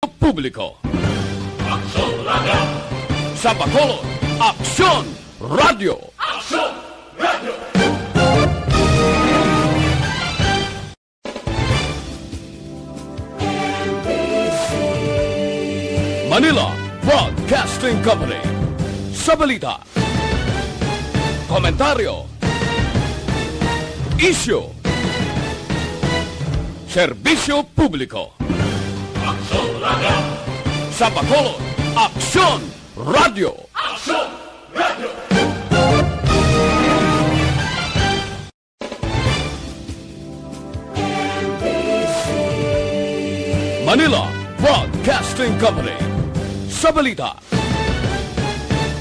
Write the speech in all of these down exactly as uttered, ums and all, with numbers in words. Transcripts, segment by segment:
Publiko. Aksyon Radio. Sa Bacolod, Aksyon Radio. Aksyon Radio. Manila Broadcasting Company. Sa balita, komentaryo, isyu, serbisyo publiko. Aksyon Radio. Sa Bacolod, Aksyon Radio. Aksyon Radio. Manila Broadcasting Company. Sa balita,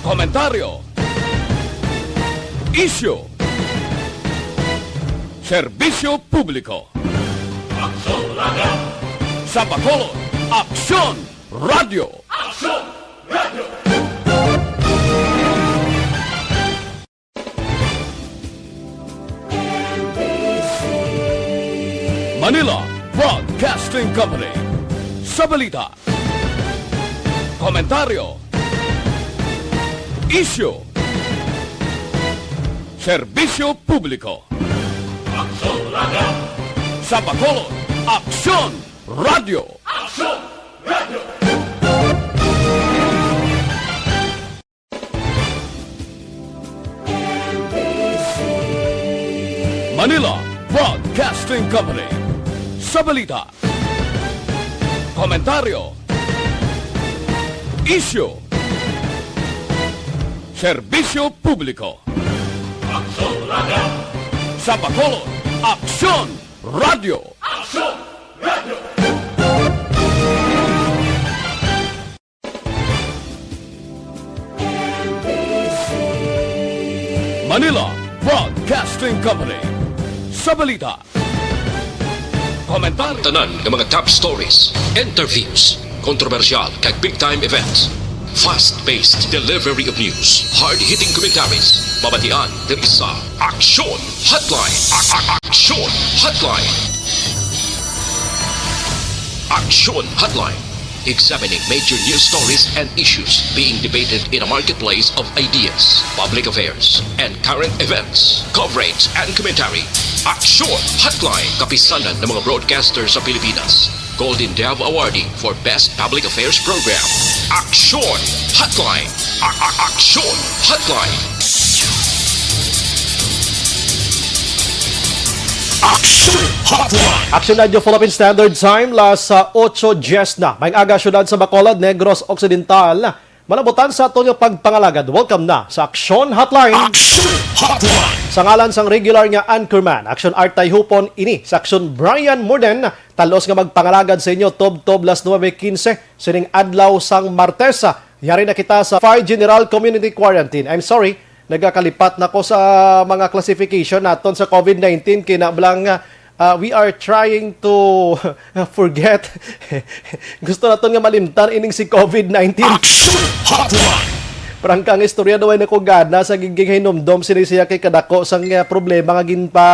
komentaryo, isyu, serbisyo publiko. Aksyon Radio. Sa Bacolod, Aksyon Radio. Aksyon Radio. Manila Broadcasting Company. Sa balita, komentaryo, isyu, serbisyo publiko. Aksyon Radio. Sa Bacolod, Aksyon Radio. Aksyon Radio. Manila Broadcasting Company. Sa balita, komentaryo, isyu, serbisyo publiko. Aksyon Radio. Sa Bacolod, Aksyon Radio. Aksyon Radio. Manila Broadcasting Company. Sa balita, komentaryo, tanan nga mga top stories, interviews, kontrobersyal kag big time events. Fast-paced delivery of news, hard-hitting commentaries, mabatian diri sa Aksyon Hotline. A- a- Aksyon Hotline. Aksyon Hotline. Examining major news stories and issues being debated in a marketplace of ideas, public affairs, and current events. Coverage and commentary. Aksyon Hotline. Kapisanan ng mga broadcaster sa Pilipinas. Golden Dove Awardee for Best Public Affairs Program. Aksyon Hotline. A- a- Aksyon Hotline. Aksyon Hotline. Aksyon Radio Philippine Standard Time, las, ah, otso diyes na. Maayong aga, siyudad sa Bacolod, Negros Occidental. Malabutan sa aton nga pagpangalagad. Welcome na sa Aksyon Hotline. Aksyon Hotline. Sa ngalan sang regular nga anchorman, Aksyon Artay Hupon, ini sa Aksyon Brian Morden, talos nga magpangalagad sa inyo, tubtob las nuebe quince, sining adlaw sang Martes. Yari na kita sa Fai General Community Quarantine. I'm sorry, nagakalipat na ko sa mga classification naton sa covid nineteen, kay nablang, ah, we are trying to forget. Gusto naton nga malimtan ining si covid nineteen. Action Hotline! Prangka nga istorya daw ay nakugana sa giging hinumdom sini siya kay kadako sang, ah, problema nga ginpa,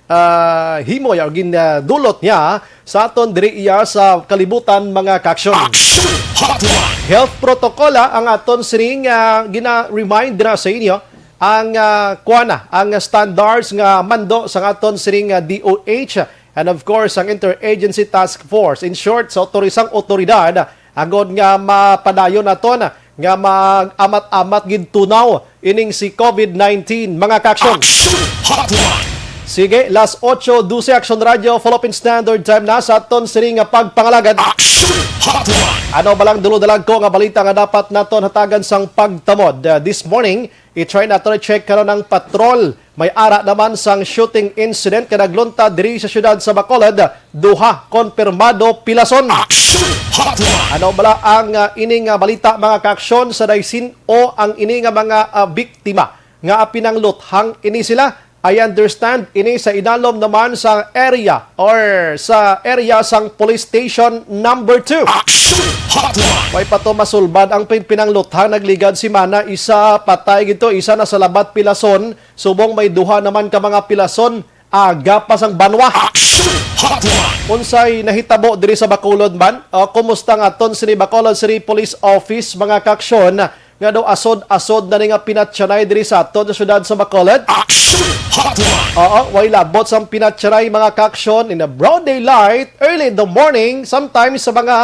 ah, himo ya o gin, ah, dulot niya sa aton diri iya sa kalibutan, mga kaaksyon. Action Hotline! Health protocol, ah, ang aton sining, ah, gina-remind na sa inyo ang, ah, kuana, ang standards nga mando sa aton sining, ah, D O H, and of course ang Interagency Task Force. In short, sa otorisang otoridad, agod nga mapadayon naton nga mag-amat-amat gid tunaw ining si covid nineteen, mga kaaksyon. Action Hotline! Sige, las otso dose, Action Radio, Philippine Standard Time na sa aton sini nga pagpangalagad. Action Hotline! Ano ba lang dulo-dalag ko nga balita nga dapat naton hatagan sang pagtamod? Uh, this morning, i-try naton i-check karon ang patrol. May ara naman sang shooting incident nga nagluntad diri sa siyudad sa Bacolod, duha konpirmado pilason. Action Hotline! Ano bala ang, ah, ini nga balita, mga kaaksyon? Sa daysin o ang ini nga mga, ah, biktima nga pinangluthang ini sila? I understand ini sa inalom naman sa area or sa area sang police station number two. Action Hotline! Way pa to masulbad ang pin-, pinangluthang nagligad semana, isa patay gid to, isa na sa labat pilason. Subong may duha naman ka mga pilason aga pa sang banwa. Action Hotline! Unsay nahitabo diri sa Bacolod man? O, kumusta nga aton sini Bacolod City Police Office, mga kaaksyon, nga daw asod-asod na ni nga pinatyanay diri sa aton sa syudad sa Bacolod? Action Hotline! Oo, way labot sang pinatyanay, mga kaaksyon, in the broad daylight, early in the morning, sometimes sa mga,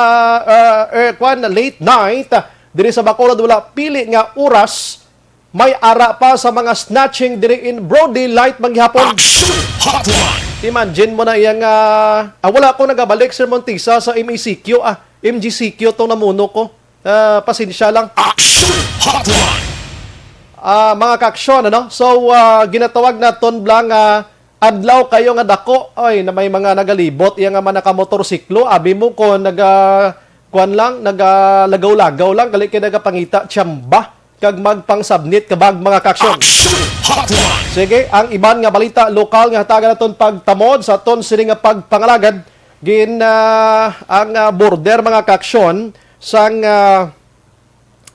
uh, er, kwan, late night, diri sa Bacolod, wala pili nga oras, may ara pa sa mga snatching diri in broad daylight manggihapon. Action Hotline! Imagine mo na iya nga, ah, wala ko nagabalik, Sir Montisa, sa M E C Q, ah, M G C Q tong namuno ko. Ah, pasensya lang. Action Hotline! Ah, mga kaaksyon, ano? So, ah, ginatawag naton bala nga adlaw kayo nga dako, oy, na may mga nagalibot iya nga mga nakamotorsiklo. Abi mo ko naga, kuan lang, nagalagaw-lagaw lang, gali kay nagapangita tsamba kag magpang-submit ka bag, mga kaaksyon. Action Hotline! Sige, ang iban nga balita lokal nga hatagan naton pagtamod sa aton sini nga pagpangalagad, gin, ah, ang, ah, border, mga kaaksyon, sang, ah,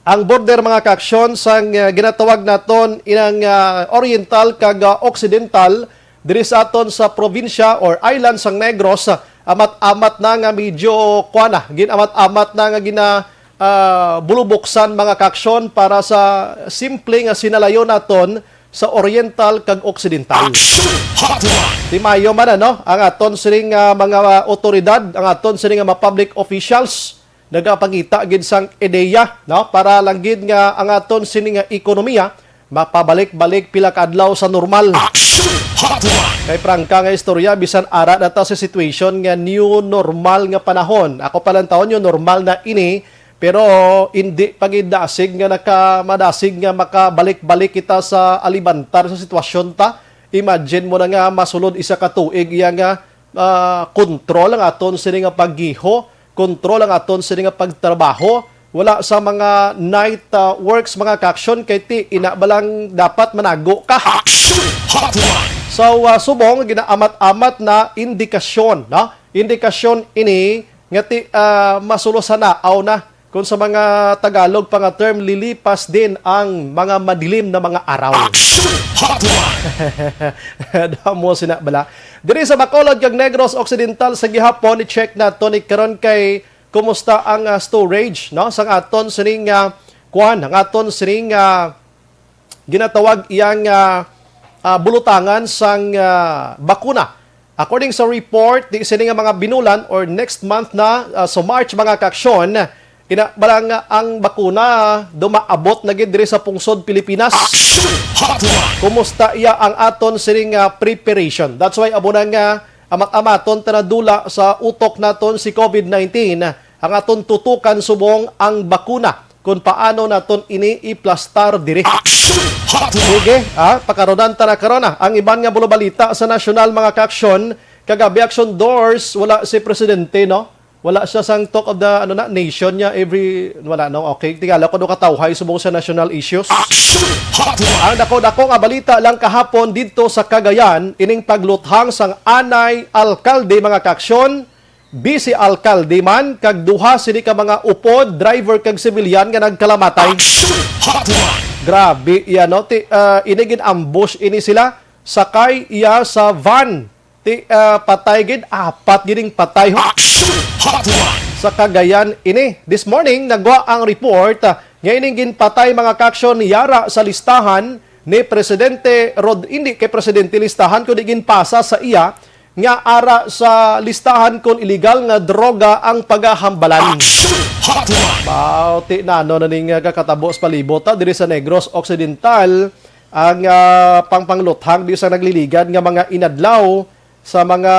ang border, mga kaaksyon, sang, ah, ginatawag naton inang, ah, oriental kag, ah, occidental diri sa aton sa probinsya or island sang Negros, ah, amat-amat na nga medyo kuan na, gin-amat-amat na nga gina, ah, bulubuksan, mga kaaksyon, para sa simple nga sinalayo naton sa oriental kag occidental. Action Hotline! Di maayo man, ano, ang aton sining, ah, mga, ah, otoridad, ang aton sining, ah, mga public officials, nagapangita gid sang ideya, no, para lang gid nga ang aton sini nga ekonomiya mapabalik-balik pila ka adlaw sa normal. Action Hotline! Kay prangka nga istorya, bisan ara na ta sa situation nga new normal nga panahon. Ako pa lang taon, new normal na ini, pero hindi pa gid dasig nga naka-, madasig nga makabalik-balik kita sa alibantar sa sitwasyon ta. Imagine mo na nga masulod isa ka tuig iya nga, ah, kontrol ang aton sini nga paggiho, kontrol ang aton sini nga pagtrabaho. Wala sa mga night, ah, works, mga kaaksyon, kay ti ina ba lang dapat manago ka? Action Hotline! So, ah, subong ginaamat-amat na indikasyon, no? Indikasyon ini nga ti, ah, masulo sa naaw na. Kung sa mga Tagalog pa nga term, lilipas din ang mga madilim na mga araw. Action Hotline! Damo sina bala. Diri sa Bacolod kag Negros Occidental sa gihapon, i-check nato ni karon kay kumusta ang, ah, storage, no? Sang aton sining, ah, kuan, ang aton sining, ah, ginatawag iyang, ah, ah, bulutangan sang, ah, bakuna. According sa report, di sini nga mga binulan or next month na, ah, sa March, mga kaaksyon, ina bala nga ang bakuna dumaabot na gid diri sa pungsod Pilipinas. Action Hotline! Kumusta iya ang aton sining, ah, preparation? That's why amo na nga amat-amaton ta nadula sa utok naton si COVID nineteen, ang aton tutukan subong ang bakuna, kung paano naton ini iplastar diri. Action Hotline! Sige, ah, pakaronan ta na karon, ah, ang iban nga bulobalita sa nasyonal, mga kaaksyon. Kagabi, Action Doors, wala si Presidente, no? Wala siya sang talk of the, ano na, nation niya, every, wala, no? Okay, tingala ko do katawhay subong sa national issues. Action Hotline! Ang dako-dako nga balita lang kahapon didto sa Cagayan, ining pagluthang sang anay alkalde, mga kaaksyon, vice alkalde man, kag duha sini ka mga upod, driver kag sibilyan nga nagkalamatay. Action Hotline! Grabe iya, no? Ti, ah, ini gin-ambush ini sila, sakay iya sa van. Ti, ah, patay gid, apat gid ang patay, ho. Action Hotline! Sa Cagayan ini. This morning, nagwa ang report, ah, nga ining ginpatay, mga kaaksyon, yara sa listahan ni Presidente Rod-, hindi kay Presidente listahan, kundi ginpasa sa iya nga ara sa listahan kon iligal nga droga ang pagahambalan. Action Hotline! Baw, ti nano na ning, ah, kakatabo sa palibot, ah, diri sa Negros Occidental, ang, ah, pangpangluthang bisan nagliligan nga mga inadlaw sa mga,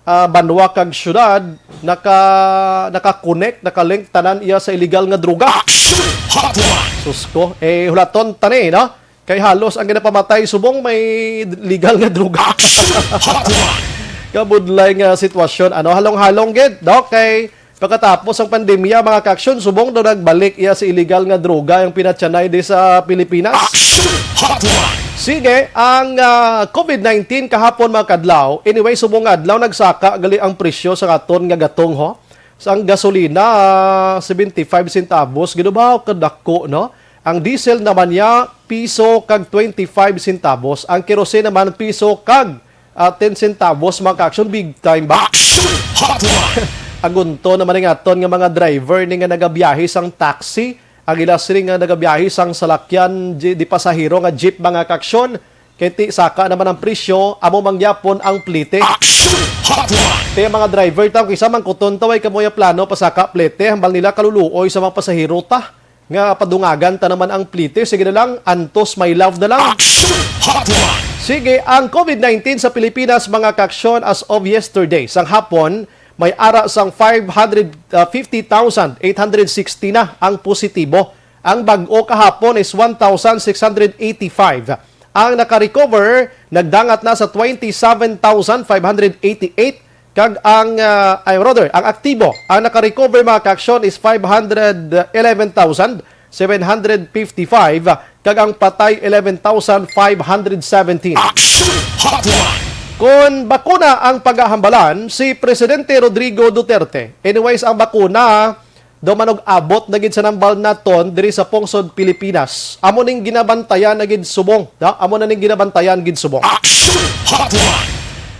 ah, banwa kag syudad, naka-, naka-connect, naka-link tanan iya sa illegal nga droga. Action Hotline! Sus ko, eh, hulaton ta ni, no? Kay halos ang ginapamatay subong may legal nga droga. Action Hotline! Kabudlay nga sitwasyon, ano, halong-halong gid, no? Kay pagkatapos ang pandemya, mga kaaksyon, subong daw nagbalik iya sa illegal nga droga ang pinatyanay di sa Pilipinas. Action Hotline! Sige, ang, ah, COVID nineteen kahapon, mga kadlaw. Anyway, subong nga adlaw, nagsaka gali ang presyo sa aton nga gatong, ho. Sa ang gasolina, ah, seventy-five centavos, ginubaw kadako, no? Ang diesel naman niya, piso kag twenty-five centavos. Ang kerosene naman, piso kag ah, ten centavos, mga ka-action, big time ba? Action Hotline! Agunto naman ang aton nga mga driver ni nga nagabiyahe sang taxi, ang ila sini nga nagabiyahe sang salakyan, di, di pasahero nga jeep, mga ka-action, kay ti saka naman ang presyo, amo mangyapon ang plite. Action Hotline! Ti mga driver taw, kisa man kuton taw ay kamuya plano pasaka plete, hambal nila kaluluoy sa mga pasahero ta nga padungagan ta naman ang plite. Sige na lang, antos my love na lang. Action Hotline! Sige, ang covid nineteen sa Pilipinas, mga kaksyon, as of yesterday, sang hapon, may ara sang five hundred fifty thousand eight hundred sixty na ang positibo. Ang bag-o kahapon is one thousand six hundred eighty-five. Ang naka-recover, nagdangat na sa twenty-seven thousand five hundred eighty-eight. Kag ang, ah, ay, rather, ang aktibo, ang naka-recover, mga ka-action, is five hundred eleven thousand seven hundred fifty-five, kag ang patay, eleven thousand five hundred seventeen. Action Hotline! Kon bakuna ang pagahambalan, si Presidente Rodrigo Duterte. Anyways, ang bakuna daw manug-abot na gid sa nambal naton diri sa pungsod Pilipinas. Amo ning ginabantayan na gid subong, no? Amo na ning ginabantayan gid subong. Action Hotline!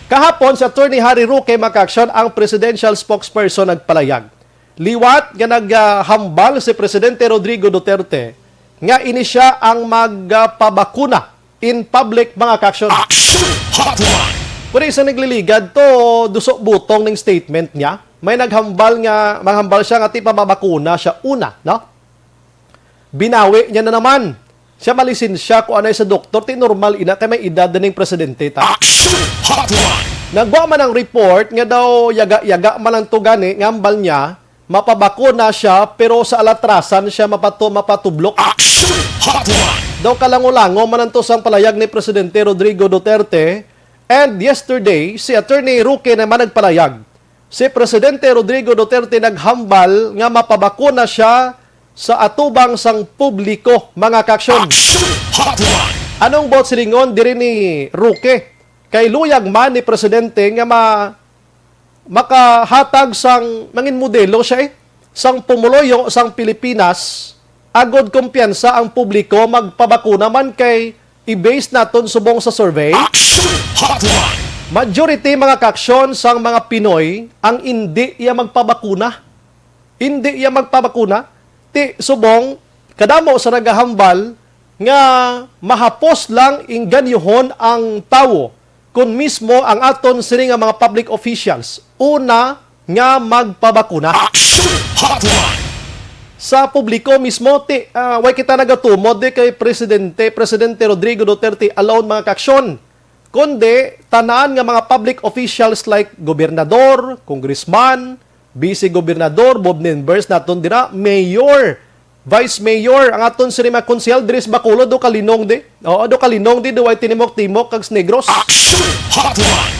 Kahapon, si Attorney Harry Roque, mga ka-action, ang presidential spokesperson, nagpalayag. Liwat nga naghambal si Presidente Rodrigo Duterte nga ini sia ang magpabakuna in public, mga ka-action. Action Hotline! Pero isa nagliligad to, duso butong ning statement niya. May naghambal nga, maghambal siya nga ti pababakuna siya una, no? Binawi niya na naman. Siya malisensya ko anay sa doktor, ti normal ina kay may edad na ning presidente ta. Action Hotline! Nagwa man ang report nga daw yaga-yaga man lang to gani, nga hambal niya, mapabakuna siya, pero sa alatrasan siya mapato-, mapatublok. Action Hotline! Daw kalango-lango man ang to sang palayag ni Presidente Rodrigo Duterte. And yesterday, si Attorney Roque naman nagpalayag. Si Presidente Rodrigo Duterte naghambal nga mapabakuna siya sa atubang sang publiko, mga kaksyon. Action Hotline! Anong buot silingon diri ni Roque? Kay luyag man ni Presidente nga ma-, makahatag sang mangin modelo siya, eh, sang pumuluyo sang Pilipinas, agod kumpiyansa ang publiko magpabakuna man kay i-base naton subong sa survey. Action Hotline! Majority, mga kaksyon, sang mga Pinoy ang indi iya magpabakuna. Indi iya magpabakuna. Ti subong, kadamo sa nagahambal nga mahapos lang inganyohon ang tawo kon mismo ang aton sini nga mga public officials una nga magpabakuna. Action Hotline! Sa publiko mismo, ti, ah, way kita nagatumod di kay Presidente, Presidente Rodrigo Duterte alone, mga kaksyon, kundi tanan nga mga public officials like gobernador, congressman, vice gobernador, board members naton dira, mayor, vice mayor, ang aton sini mga konsehal diri sa Bacolod, do kalinong di. Oo, do kalinong di, do way tinimok-timok kag snegros. Action Hotline!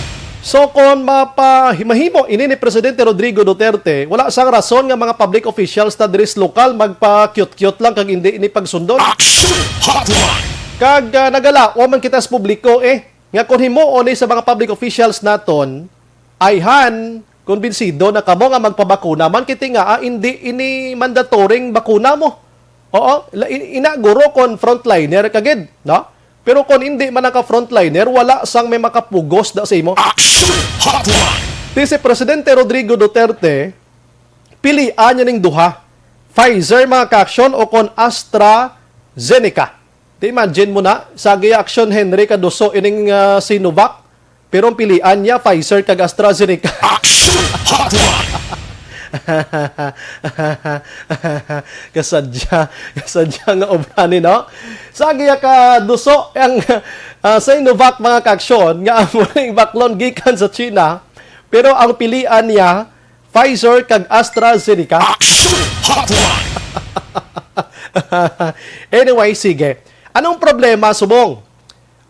So, kon mapa-, mahimo ini ni Presidente Rodrigo Duterte, wala sang rason nga mga public officials ta diri sa lokal magpa-cute-cute lang kag indi ini pagsundon. Action Hotline! Kag, ah, nagalaom man kita sa publiko, eh, nga kon himuon ni sa mga public officials naton, ayhan, kumbinsido na kamo nga magpabakuna man, kiti nga, ah, indi ini mandatoring bakuna mo. Oo, la-, i-, ina guro kon frontliner ka gid, no? Pero kon indi man ka frontliner, wala sang may makapugos da sa imo. Action Hotline! Ti si Presidente Rodrigo Duterte, pilian niya ning duha, Pfizer, mga ka-action, o kon AstraZeneca. Ti imagine mo na, sa gi-action Henry kaduso ining, ah, Sinovac, pero ang pilian niya, Pfizer kag AstraZeneca. Action Hotline! Kasadya, kasadya nga obra ni, no? Sa giya ka duso ang, ah, Sinovac, mga ka-action, nga amo ning baklon gikan sa China, pero ang pilian niya, Pfizer kag AstraZeneca. Action Hotline! Anyway, sige. Anong problema, subong?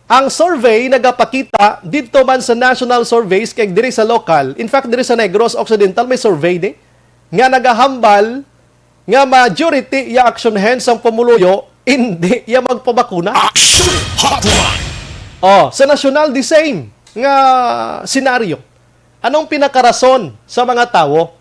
Ang survey nagapakita didto man sa national surveys kag diri sa lokal. In fact, diri sa Negros Occidental may survey di nga nagahambal nga majority ya aksyon hen sang pumuluyo, hindi ya magpabakuna. Action Hotline! Oh, sa nasyonal, the same nga senaryo. Anong pinakarason sa mga tawo?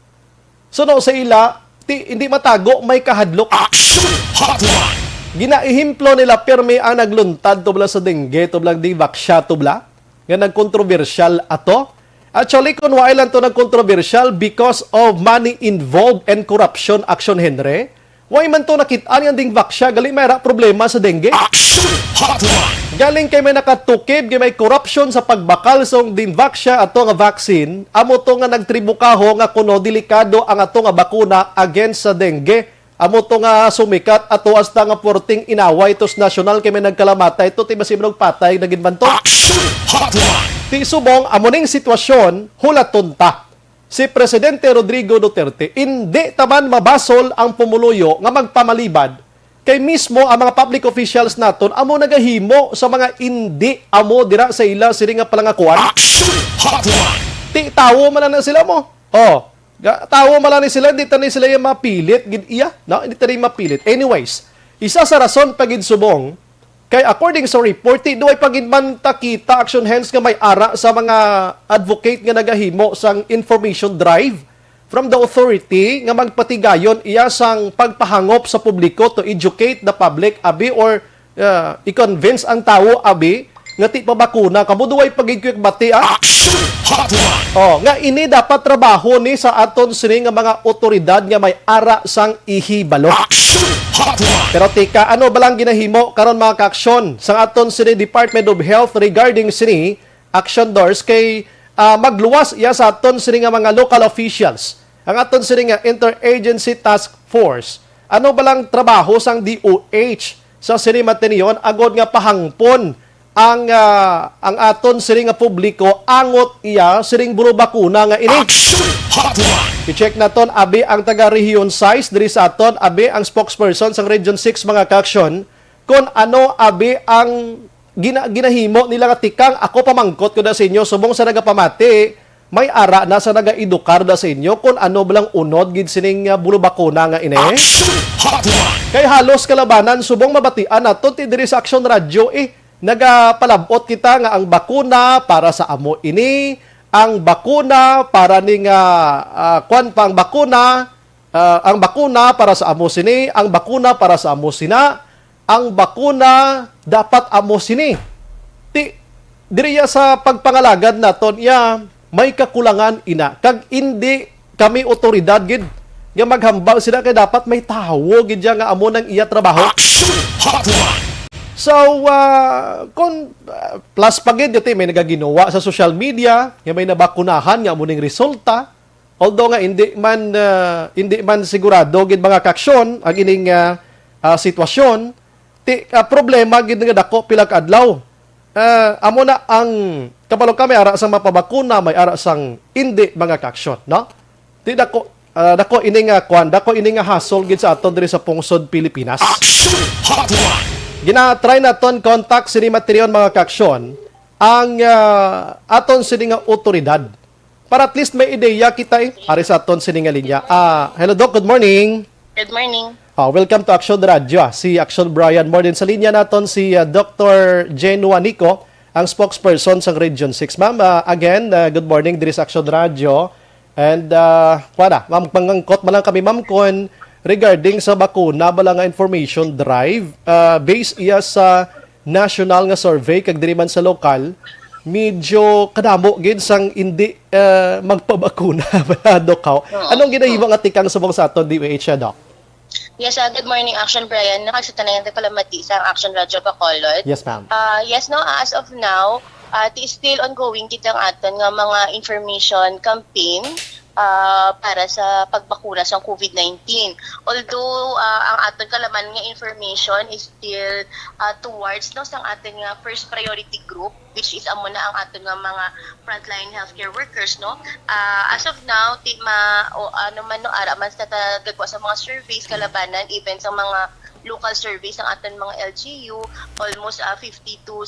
Suno sa ila, ti, hindi matago, may kahadlok. Action Hotline! Ginaehemplo nila pirmi ang nagluntad tubla sa dengue, tubla di vaksya, tubla. nga nagkontrobersyal ato? Actually, kung wala lang to nagkontrobersyal because of money involved and corruption, Action Henry, wala man to nakit-an nga ding vaksya, gali may ra problema sa dengue. Action Hotline! Galing kay may nakatukib, kay may corruption sa pagbakal sa ding vaksya ato nga vaccine, amo to nga nagtribukaho nga kuno delikado ang ato nga bakuna against sa dengue. Amo to nga sumikat ato hasta nga puwerteng inaway to sa nasyonal kay may nagkalamatay to, ti basi manugpatay na gid man to. Action Hotline! Ti subong, amo ning sitwasyon, hulaton ta. Si Presidente Rodrigo Duterte, indi ta man mabasol ang pumuluyo nga magpamalibad kay mismo ang mga public officials naton amo nagahimo sa mga indi amo dira sa ila sini nga palangakuan. Action Hotline! Ti tawo man na sila mo. Oh, ga- tawo man ni sila, di ta ni sila yung mapilit gid iya, no? Hindi ta ni mapilit. Anyways, isa sa rason pa gid subong kay according sa report, ti duway pa gid man ta kita Action Hens nga may ara sa mga advocate nga nagahimo sang information drive from the authority nga magpatigayon iya sang pagpahangop sa publiko to educate the public, abi, or ah, i-convince ang tawo, abi, nga ti pabakuna kamo, duway pa gid ko bati, ah. Action Hotline! Oh, nga ini dapat trabaho ni sa aton sini nga mga otoridad nga may ara sang ihibalo. Action Hotline! Pero tika, ano ba lang ginahimo karon, mga kaaksyon, sang aton sini Department of Health regarding sini, Action Doors, kay ah, magluwas iya sa aton sini nga mga local officials, ang aton sini nga Interagency Task Force? Ano ba lang trabaho sang D O H sa sini matinyon agod nga pahangpon ang ah, ang aton sini nga publiko angot iya sining bulubakuna nga ini? Action Hotline! I-check naton, abi, ang taga Rehiyon sais diri sa aton, abi, ang spokesperson sang Region six, mga kaaksyon, kon ano, abi, ang gina-, ginahimo nila nga tikang ako pamangkot ko da sa inyo, subong sa nagapamati, may ara na sa nagaedukar da sa inyo kon ano ba lang unod gid sining ah, bulubakuna nga ini? Action Hotline! Kay halos kalabanan subong mabatian naton ti diri sa Action Radio, eh, nagapalabot kita nga ang bakuna para sa amo ini, ang bakuna para ni nga, ah, kwan pa ang bakuna, ah, ang bakuna para sa amo sini, ang bakuna para sa amo sina, ang bakuna dapat amo sini. Ti, diriya sa pagpangalagad naton, iya, may kakulangan ina. Kag indi kami otoridad gid nga maghambal sila kay dapat may tawo gid iya nga amo nang iya trabaho. Action Hotline! So, ah, kung, ah, plus pa gid, yun, may nagaginawa sa social media nga may nabakunahan nga amo ning resulta. Although nga hindi man, ah, hindi man sigurado gid, mga kaaksyon, ang ining, ah, ah, sitwasyon, ti, ah, problema gid nga dako pila ka adlaw. Ah, amo na ang kabalo ka, may ara sang mapabakuna, may ara sang indi, mga kaaksyon, no? Ti dako, ah, dako ini nga kwan, dako ini nga hasol gid sa aton diri sa pungsod Pilipinas. Action Hotline! Gina-try naton contact sini matinyon, mga kaaksyon, ang, ah, aton sini nga otoridad. Para at least may ideya kita, eh. Ari sa aton sini nga linya. Ah, hello, Doc. Good morning. Good morning. Ah, welcome to Action Radio, ah. Si Action Brian. More din sa linya naton si, ah, Doctor Jane Juanico, ang spokesperson sang Region six. Ma'am, ah, again, ah, good morning diri sa Action Radio. And, ah, wala, ma'am, mangangkot man lang kami, ma'am, kun regarding sa bakuna, bala nga information drive, ah, based iya sa national nga survey kag diri man sa lokal, medyo kadamo gid sang indi, eh, magpabakuna, Doc, haw? Oo. Anong ginahimo nga tikang subong sa aton D O H, Doc? Yes, ah, good morning, Action Brian. Nakagsa tanan, palamati sa Action Radio Bacolod. Yes, ma'am. Ah, yes, no, as of now, ah, ti still ongoing gid ang aton nga mga information campaign ah, para sa pagbakuna sa covid nineteen. Although, ah, ang aton kalaman nga information is still, ah, towards, no, sang aton nga first priority group, which is amo na ang aton nga mga frontline healthcare workers, no. Ah, as of now, ti ma-, o ano man, no, ara man sa ta-, gagwa sa mga surveys kalabanan, even sa mga local surveys ang aton mga L G U, almost, ah, fifty to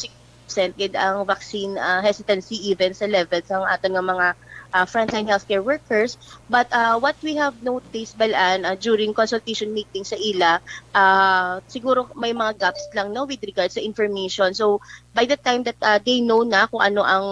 percent gid ang vaccine, ah, hesitancy even sa level sang aton nga mga, ah, frontline healthcare workers. But, ah, what we have noticed, balaan, ah, during consultation meeting sa ila, ah, siguro may mga gaps lang, no, with regards sa information. So, by the time that, ah, they know na kung ano ang,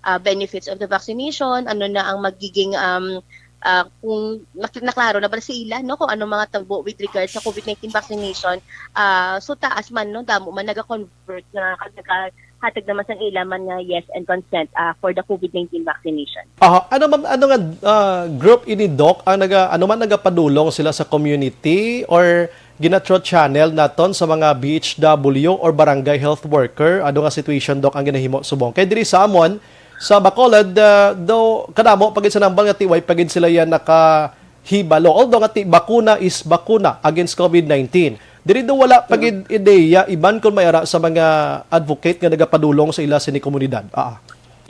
ah, benefits of the vaccination, ano na ang magiging, um, ah, kung nak-, naklaro na ba sa ila, no, kung ano mga tabo with regards sa covid nineteen vaccination, ah, so taas man, no, damo man naga-convert na, naga-, hatag naman sang ila man nga yes and consent, ah, for the COVID nineteen vaccination. Aha, ano man, ano nga ah, group ini, Doc, ang naga, ano man, nagapadulong sila sa community or gina-through channel naton sa mga B H W or barangay health worker? Ano nga situation, Doc, ang ginahimo subong? Kay diri sa amon, sa Bacolod, ah, do kadamo pa gid sa nambal nga ti way pa gid sila yan nakahibalo. Although nga ti bakuna is bakuna against COVID nineteen. Diri do wala pa gid ideya iban kon may ara sa mga advocate nga nagapadulong sa ila sini komunidad. Ah.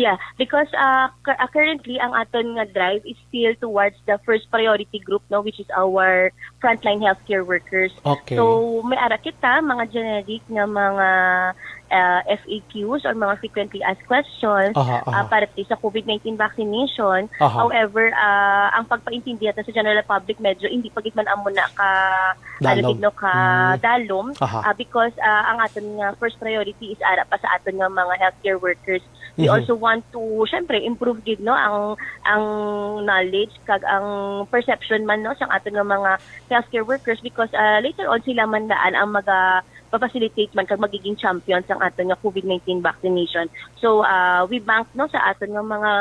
Yeah, because uh, cu- uh, currently ang aton nga drive is still towards the first priority group, no, which is our frontline healthcare workers. Okay. So may ara kita mga generic nga mga uh, F A Qs or mga frequently asked questions Aha, aha. uh, para sa COVID nineteen vaccination. Aha. However, uh, ang pagpaintindi nato sa general public medyo hindi pa gid man amo na ka Dalom. ano gid, no, ka Mm. dalom Aha. uh, because uh, ang aton nga first priority is ara pa sa aton nga mga healthcare workers. We Mhm. also want to syempre improve gid, no, ang ang knowledge kag ang perception man, no, sang aton nga mga healthcare workers because uh, later on sila man daan ang maga pa-facilitate man kag magiging champion sang aton nga COVID nineteen vaccination. So uh, we bank, no, sa aton nga mga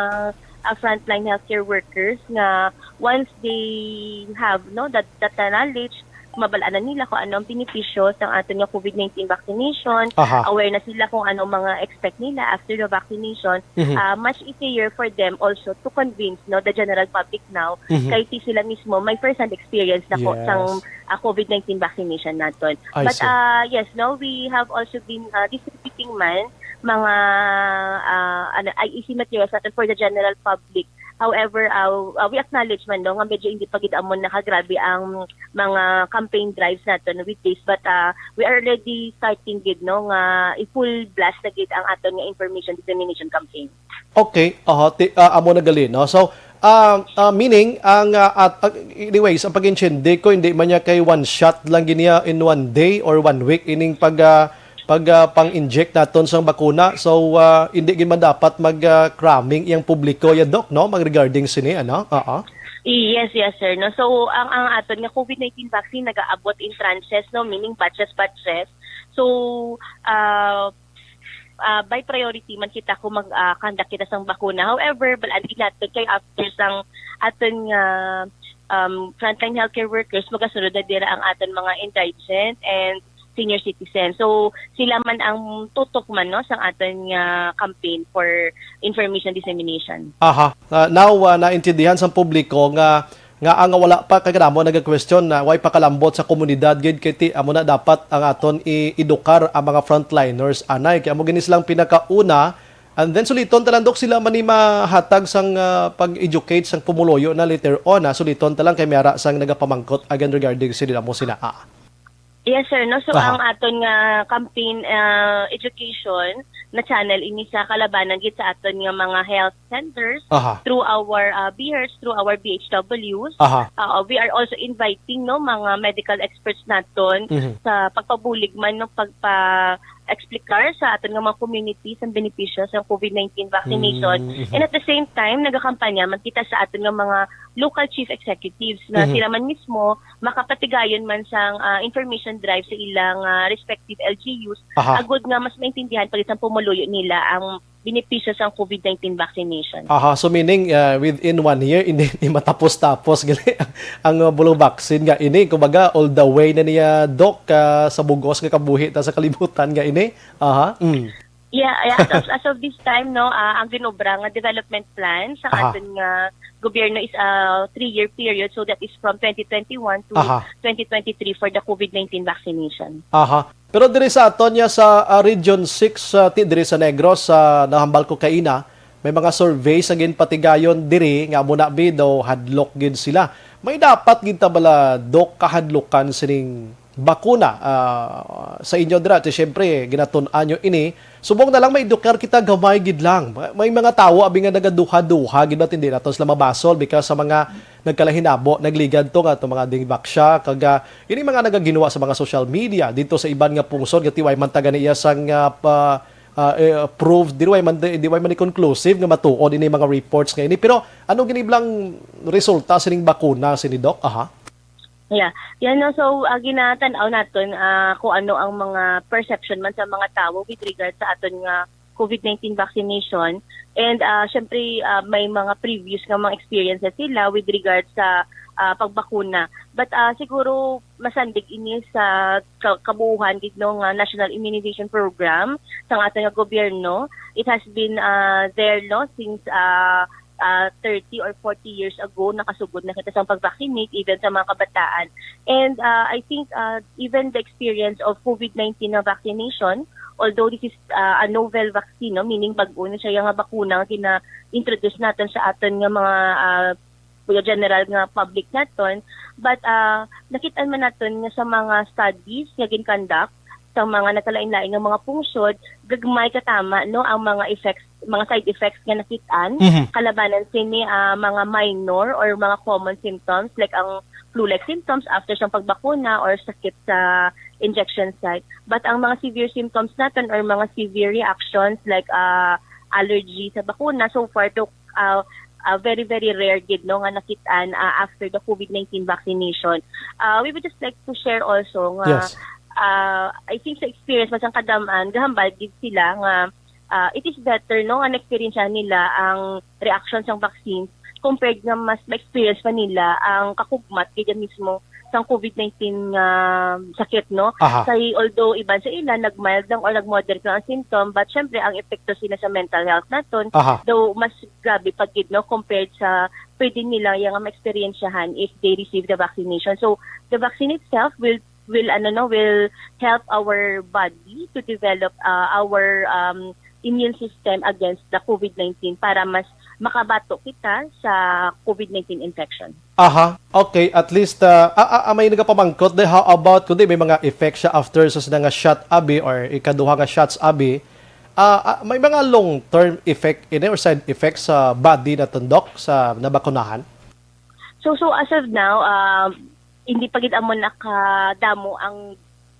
uh, frontline healthcare workers nga once they have, no, that that knowledge, mabal-anan nila kung ano ang benepisyo sang aton nga COVID nineteen vaccination, Aha. aware na sila kung ano mga expect nila after the vaccination. Mhm. Uh, much easier for them also to convince, no, the general public now Mhm. kay ti sila mismo may first-hand experience na ko Yes. sang uh, COVID nineteen vaccination naton. I But see. Uh, yes, no, we have also been uh, distributing man mga uh, ano, I E C materials natin for the general public. However, uh, uh, we acknowledge man, no, nga medyo hindi pa gid amon nakagrabe ang mga campaign drives naton with this, but uh, we are already starting gid, no, nga i-full blast na gid ang aton nga information dissemination campaign. Okay, aha, ti, ah, amo na gali, no? So, ah, ah, meaning, ang, ah, at, ah, anyways, ang pag-intindi ko, hindi man niya kay one shot lang gid niya in one day or one week ining pag, ah, pag, ah, pang-inject naton sang bakuna. So, ah, hindi gid man dapat mag, ah, cramming iyang publiko ya, Doc, no? Mag regarding sini, ano? Oo. Yes, yes, sir. No, so ang ang aton nga COVID nineteen vaccine nagaabot in tranches, no, meaning batches, batches. So uh, uh, by priority man kita kung mag uh, conduct kita sang bakuna. However, balaan gid naton kay after sang aton nga um, frontline healthcare workers, magasunod na dira ang aton mga indigent and senior citizens. So sila man ang tutok man, no, sang aton nga campaign for information dissemination. Aha. Ah, now, ah, naintindihan sang publiko nga nga ang wala pa kay kadamo nagakwestiyon na way pakalambot sa komunidad gid kay ti amo na dapat ang aton i-edukar ang mga frontliners anay kay amo gini silang pinakauna, and then suliton ta lang, Dok, sila man ni mahatag sang ah, pag-educate sang pumuluyo na later on, ah, suliton ta lang kay may ara sang nagapamangkot again regarding sila mo sina ah. Yes, sir. No, so Aha. Ang aton nga campaign uh, education na channel ini sa kalabanan gid sa aton nga mga health centers Aha. through our uh, B H Rs, through our B H Ws. Aha. Uh, we are also inviting, no, mga medical experts naton Mhm. sa pagpabulig man, no, pagpa explicar sa aton nga mga community sa benepisyo sa COVID nineteen vaccination. Mm, mhm. And at the same time, nagakampanya man kita sa aton nga mga local chief executives na Mhm. sila man mismo makapatigayon man sang ah, information drive sa ilang ah, respective L G Us Aha. agud nga mas maintindihan pa gid sang pumuluyo nila ang benepisyo sang COVID nineteen vaccination. Aha, so meaning uh, within one year hindi ni matapos-tapos gali ang, ang uh, bulo vaccine nga ini, kumbaga all the way na niya, Doc, uh, sa bugos nga kabuhi ta sa kalibutan nga ini. Aha. Mm. Yeah, yeah, as of, as of this time, no, ah, ang ginobra nga development plan sa Aha. aton nga gobyerno is a three-year period, so that is from twenty twenty-one to Aha. twenty twenty-three for the COVID nineteen vaccination. Aha. Pero diri sa aton niya sa ah, Region six, ah, ti diri sa Negros, sa nahambal ko kaina, may mga surveys nga ginpatigayon diri nga amo na bi daw hadlok gid sila. May dapat gid ta bala, Dok, kahadlukan sining bakuna ah, sa inyo dira? Ti syempre ginatun-an nyo ini. Subong na lang maedukar kita gamay gid lang. May mga tawo abi nga nagaduha-duha gid ba, hindi naton sila mabasol because sa mga nagkalahinabo, nagligad to nga to mga ding baksya kag ah, ini mga nagaginwa sa mga social media dito sa iban nga pungsod nga ti way man ta gani iya sang ah, pa ah, eh, proof, di way man di way man ni conclusive nga matuod ini mga reports nga ini. Pero ano gini blang resulta sining bakuna sini, Doc? Aha. Yeah. Yan, no? So, uh, ginatan-aw naton uh, kung ano ang mga perception man sa mga tawo with regard sa aton nga COVID nineteen vaccination. And, ah, syempre, ah, may mga previous nga mga experiences sila with regards sa, ah, pagbakuna. But, ah, siguro masandig ini sa ka-, kabuuhan gid, no, nga National Immunization Program sa aton nga gobyerno. It has been, ah, there, no, since, ah, ah, thirty or forty years ago, nakasugod na kita sa pag-vaccinate, even sa mga kabataan. And, ah, I think, ah, even the experience of COVID nineteen na vaccination, although this is, ah, a novel vaccine, no, meaning bag-o na siya nga bakuna nga gina-introduce naton sa aton nga mga, ah, mga general nga public naton, but, ah, nakit-an man naton nga sa mga studies nga gin-conduct sa mga nagkalain-lain nga mga pungsod, gagmay katama, no, ang mga effects, mga side effects nga nakit-an, Mhm. kalabanan sini, ah, mga minor or mga common symptoms like ang flu-like symptoms after sang pagbakuna or sakit sa injection site. But ang mga severe symptoms naton or mga severe reactions like, ah, allergy sa bakuna, so far to, ah, ah, very, very rare gid, no, nga nakit-an, ah, after the COVID nineteen vaccination. Ah, we would just like to share also nga, Yes. ah, I think sa experience man sang kadam-an, gahambal gid sila nga, ah, it is better, no, nga na-experience nila ang reaction sang vaccine compared nga mas ma-experience pa nila ang kakugmat gid mismo sang COVID nineteen nga sakit, no? Aha. Kay although iban sa ila nag-mild lang or nag-moderate lang ang symptom, but syempre ang epekto sila sa mental health naton, Aha. though mas grabe pa gid, no, compared sa pwede nila yang ma-experiensyahan if they receive the vaccination. So, the vaccine itself will, will, ano, no, will help our body to develop, uh, our, um, immune system against the COVID nineteen para mas makabato kita sa COVID nineteen infection. Aha, okay. At least, ah, ah, ah, may nagapamangkot de, how about kundi may mga effect siya after sa sina nga shot abi or ikaduha nga shots abi? Ah, ah, may mga long-term effect ini or side effects sa body naton, Doc, sa nabakunahan? So, so as of now, ah, hindi pa gid amo nakadamo ang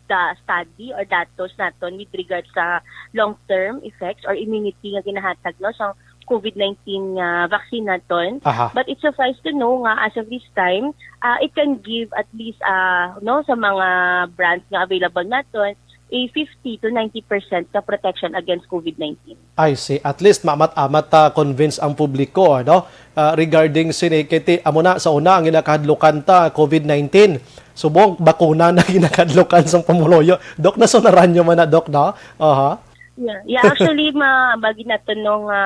da-, study or datos naton with regards sa long-term effects or immunity nga ginahatag, no, sa COVID nineteen nga vaccine naton. Aha. But it suffice to know nga as of this time, ah, it can give at least, ah, no, sa mga brands nga available naton, a fifty to ninety percent ka protection against COVID nineteen. I see. At least, maamat-amat ta convince ang publiko, no? Ah, regarding sini, kay ti, amo na, sa una, ang ginakahadlukan ta, COVID nineteen. Subong, bakuna na ginakahadlukan sang pumuluyo. Doc, nasunaran nyo man na, Doc, no? Aha. Yeah, yeah, actually, ma-, bagi naton, no, nga,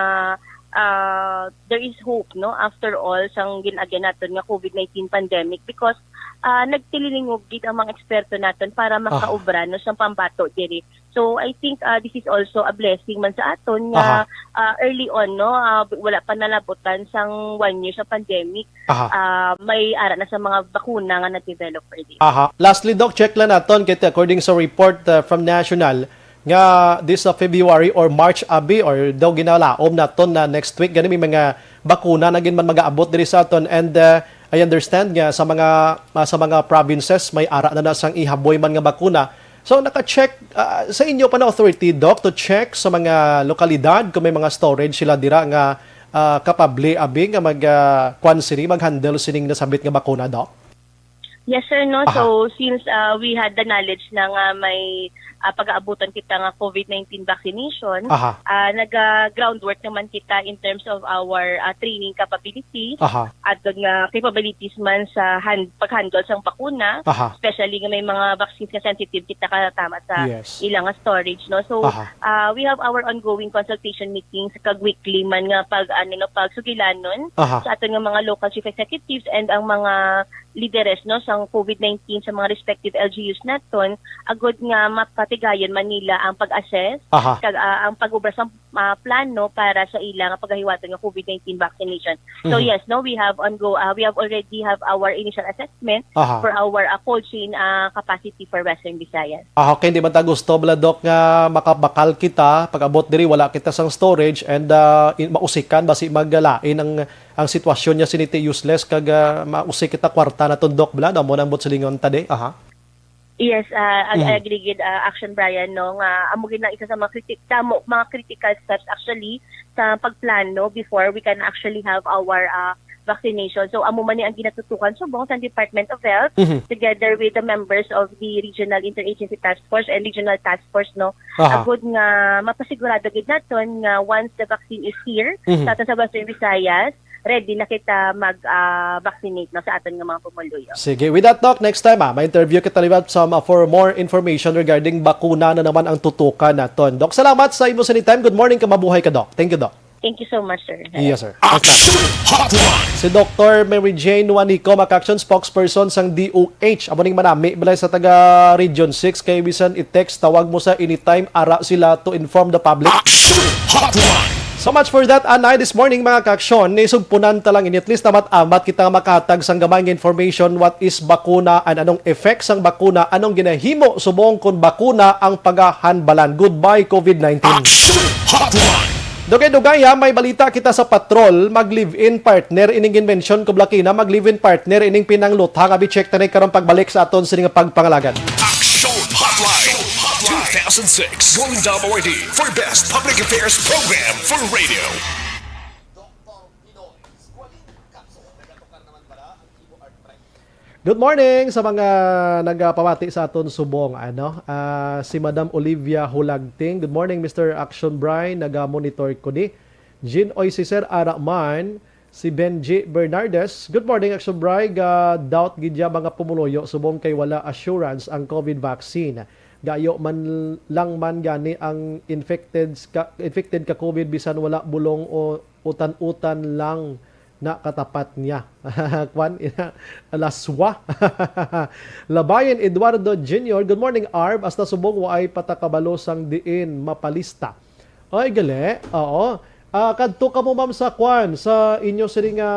ah, there is hope, no, after all, sang gin-again naton nga COVID nineteen pandemic because, ah, nagtililingog gid ang mga eksperto naton para Aha. makaobra, no, sang pambato diri. So, I think, ah, this is also a blessing man sa aton nga, Aha. ah, early on, no, ah, wala pa nalabutan sang one year sa pandemic, Aha. ah, may ara na sa mga bakuna nga na-develop already. Aha. Lastly, Doc, check lang naton, kay according sa report, ah, from National, nga this, ah, February or March, abi, or daw ginalaom naton na next week, gani may mga bakuna na gid man magaabot diri sa aton. And, ah, I understand nga sa mga, ah, sa mga provinces, may ara na na sang ihaboy man nga bakuna. So, naka-check, ah, sa inyo pa na authority, Doc, to check sa mga lokalidad kung may mga storage sila dira nga, ah, kapable, abi, nga mag, ah, kwan sini, mag-handle sining nasabit nga bakuna, Doc? Yes, sir, no? Aha. So, since, ah, we had the knowledge na nga may, ah, pag-aabutan kita nga COVID nineteen vaccination, Aha. ah, naga-groundwork naman kita in terms of our, ah, training capabilities, Aha. at nga capabilities man sa hand-, pag-handle sang bakuna, Aha. especially nga may mga vaccines nga sensitive kita katama sa Yes. ilang nga storage, no? So, Aha. ah, we have our ongoing consultation meetings kag weekly man nga pag, ano, no, pagsugilanon Aha. sa aton nga mga local chief executives and ang mga lideres, no, sang COVID nineteen sa mga respective L G Us naton, agud nga mapatigayon man nila ang pag-assess Aha. kag, ah, ang pag-obra sa, ah, plano para sa ila nga pagahiwaton nga COVID nineteen vaccination. So, Mhm. yes, no, we have ongo-, ah, we have already have our initial assessment Aha. for our, ah, cold chain, ah, capacity for Western Visayas. Ah, okay, di man ta gusto, bala, Doc, nga makabakal kita, pag-abot diri, wala kita sang storage, and, ah, in-, mausikan, basi maglain ang ang sitwasyon niya sini ti useless kag, ah, mausik kita kwarta na tundok bala, no? Amo nang buot silingon ta di, aha. Yes, ah, ag-, Mm. agree gid, ah, Action Brian, no, nga amo gid ang isa sa mga criti-, damo, mga critical steps actually sa pagplano before we can actually have our, ah, vaccination. So, amo man ni ang ginatutukan subong sa Department of Health, Mhm. together with the members of the Regional Interagency Task Force and Regional Task Force, no, Aha. agud nga mapasigurado gid naton nga once the vaccine is here Mhm. sa aton sa Western Visayas, ready na kita mag ah, vaccinate, no, sa aton nga mga pumuluyo. Sige, with that talk, next time ah, may interview kita liwat sa ma- for more information regarding bakuna na naman ang tutukan naton. Doc, salamat sa imo sa time. Good morning ka, mabuhay ka, Doc. Thank you, Doc. Thank you so much, sir. Yes, sir. Action Hotline. Si Doctor Mary Jane Juanico, Makaksyon spokesperson sang D O H. Amo ning manami balay sa taga Region six, kay bisan i-text, tawag mo sa anytime, ara sila to inform the public. Action Hotline. So much for that, Anay. This morning, mga kaaksyon, nisugpunan ta lang ini. At least, amat-amat kita nga makahatag sang gamay nga information, what is bakuna and anong effect sang bakuna, anong ginahimo subong kon bakuna ang pagahanbalan. Goodbye, COVID nineteen. Action Hotline. Dugay-dugay, ha, may balita kita sa patrol, mag-live-in partner, ining ginmention ko, Blakina, mag-live-in partner, ining pinanglutha nga bi-check ta ni karon pagbalik sa aton sini nga pagpangalagan. Action Hotline. two thousand six Golden Dome Awardee for Best Public Affairs Program for Radio. Good morning sa mga nagapamati sa aton subong, ano. Ah, si Madam Olivia Hulagting. Good morning, Mister Action Bry. Naga-monitor ko ni. Jean Oy, si Sir Araman, si Benji Bernardes. Good morning, Action Bry. Ga doubt gid ya mga pumuluyo subong kay wala assurance ang COVID vaccine. Gayo man lang man gani ang infected ka, infected ka COVID bisan wala bulong o utan-utan lang na katapat niya. Kwan, ina, laswa. Labayan Eduardo Junior, good morning, Arb. Hasta subong waay patakabalo sang diin mapalista. Ay, gali. Oo. Ah, kadto ka mo, ma'am, sa kwan, sa inyo sini nga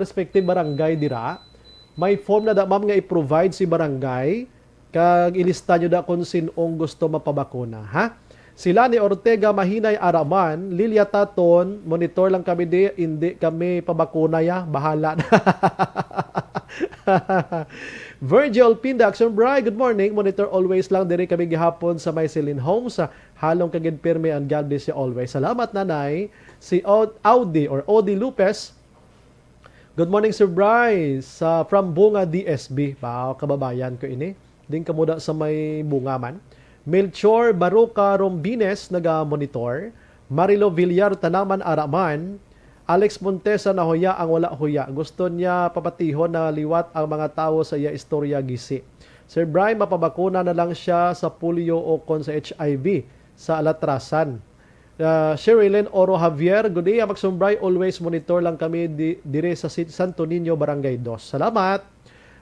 respective barangay dira. May form na da, ma'am, nga i-provide si barangay. Kag ilista nyo da kung sin-ong gusto mapabakuna, ha? Sila ni Ortega, Mahinay, Araman, Lilia Taton, monitor lang kami di, hindi kami pabakuna ya, bahala na. Virgil Pinda, Action Bry, good morning. Monitor always lang diri kami gihapon sa may Celine Homes. Halong kagid pirmi and God bless you always. Salamat, Nanay. Si Od- Audi or Odi Lopez, good morning, Sir Bry, sa from Bunga D S B. Wow, kababayan ko ini. Din kamuda sa may Bunga man. Melchor Baroca Rombines naga-monitor. Marilo Villar Tanaman Araman. Alex Montesa, nahuya ang wala huya. Gusto niya papatihon na liwat ang mga tawo sa iya istorya gisi. Sir Bry, mapabakuna na lang siya sa polio o kon sa H I V sa alatrasan. Uh, Sherilyn Oro Javier, good day, Amak Sumbray, always monitor lang kami di, dire sa Sit- Santo Niño, Barangay Dos. Salamat.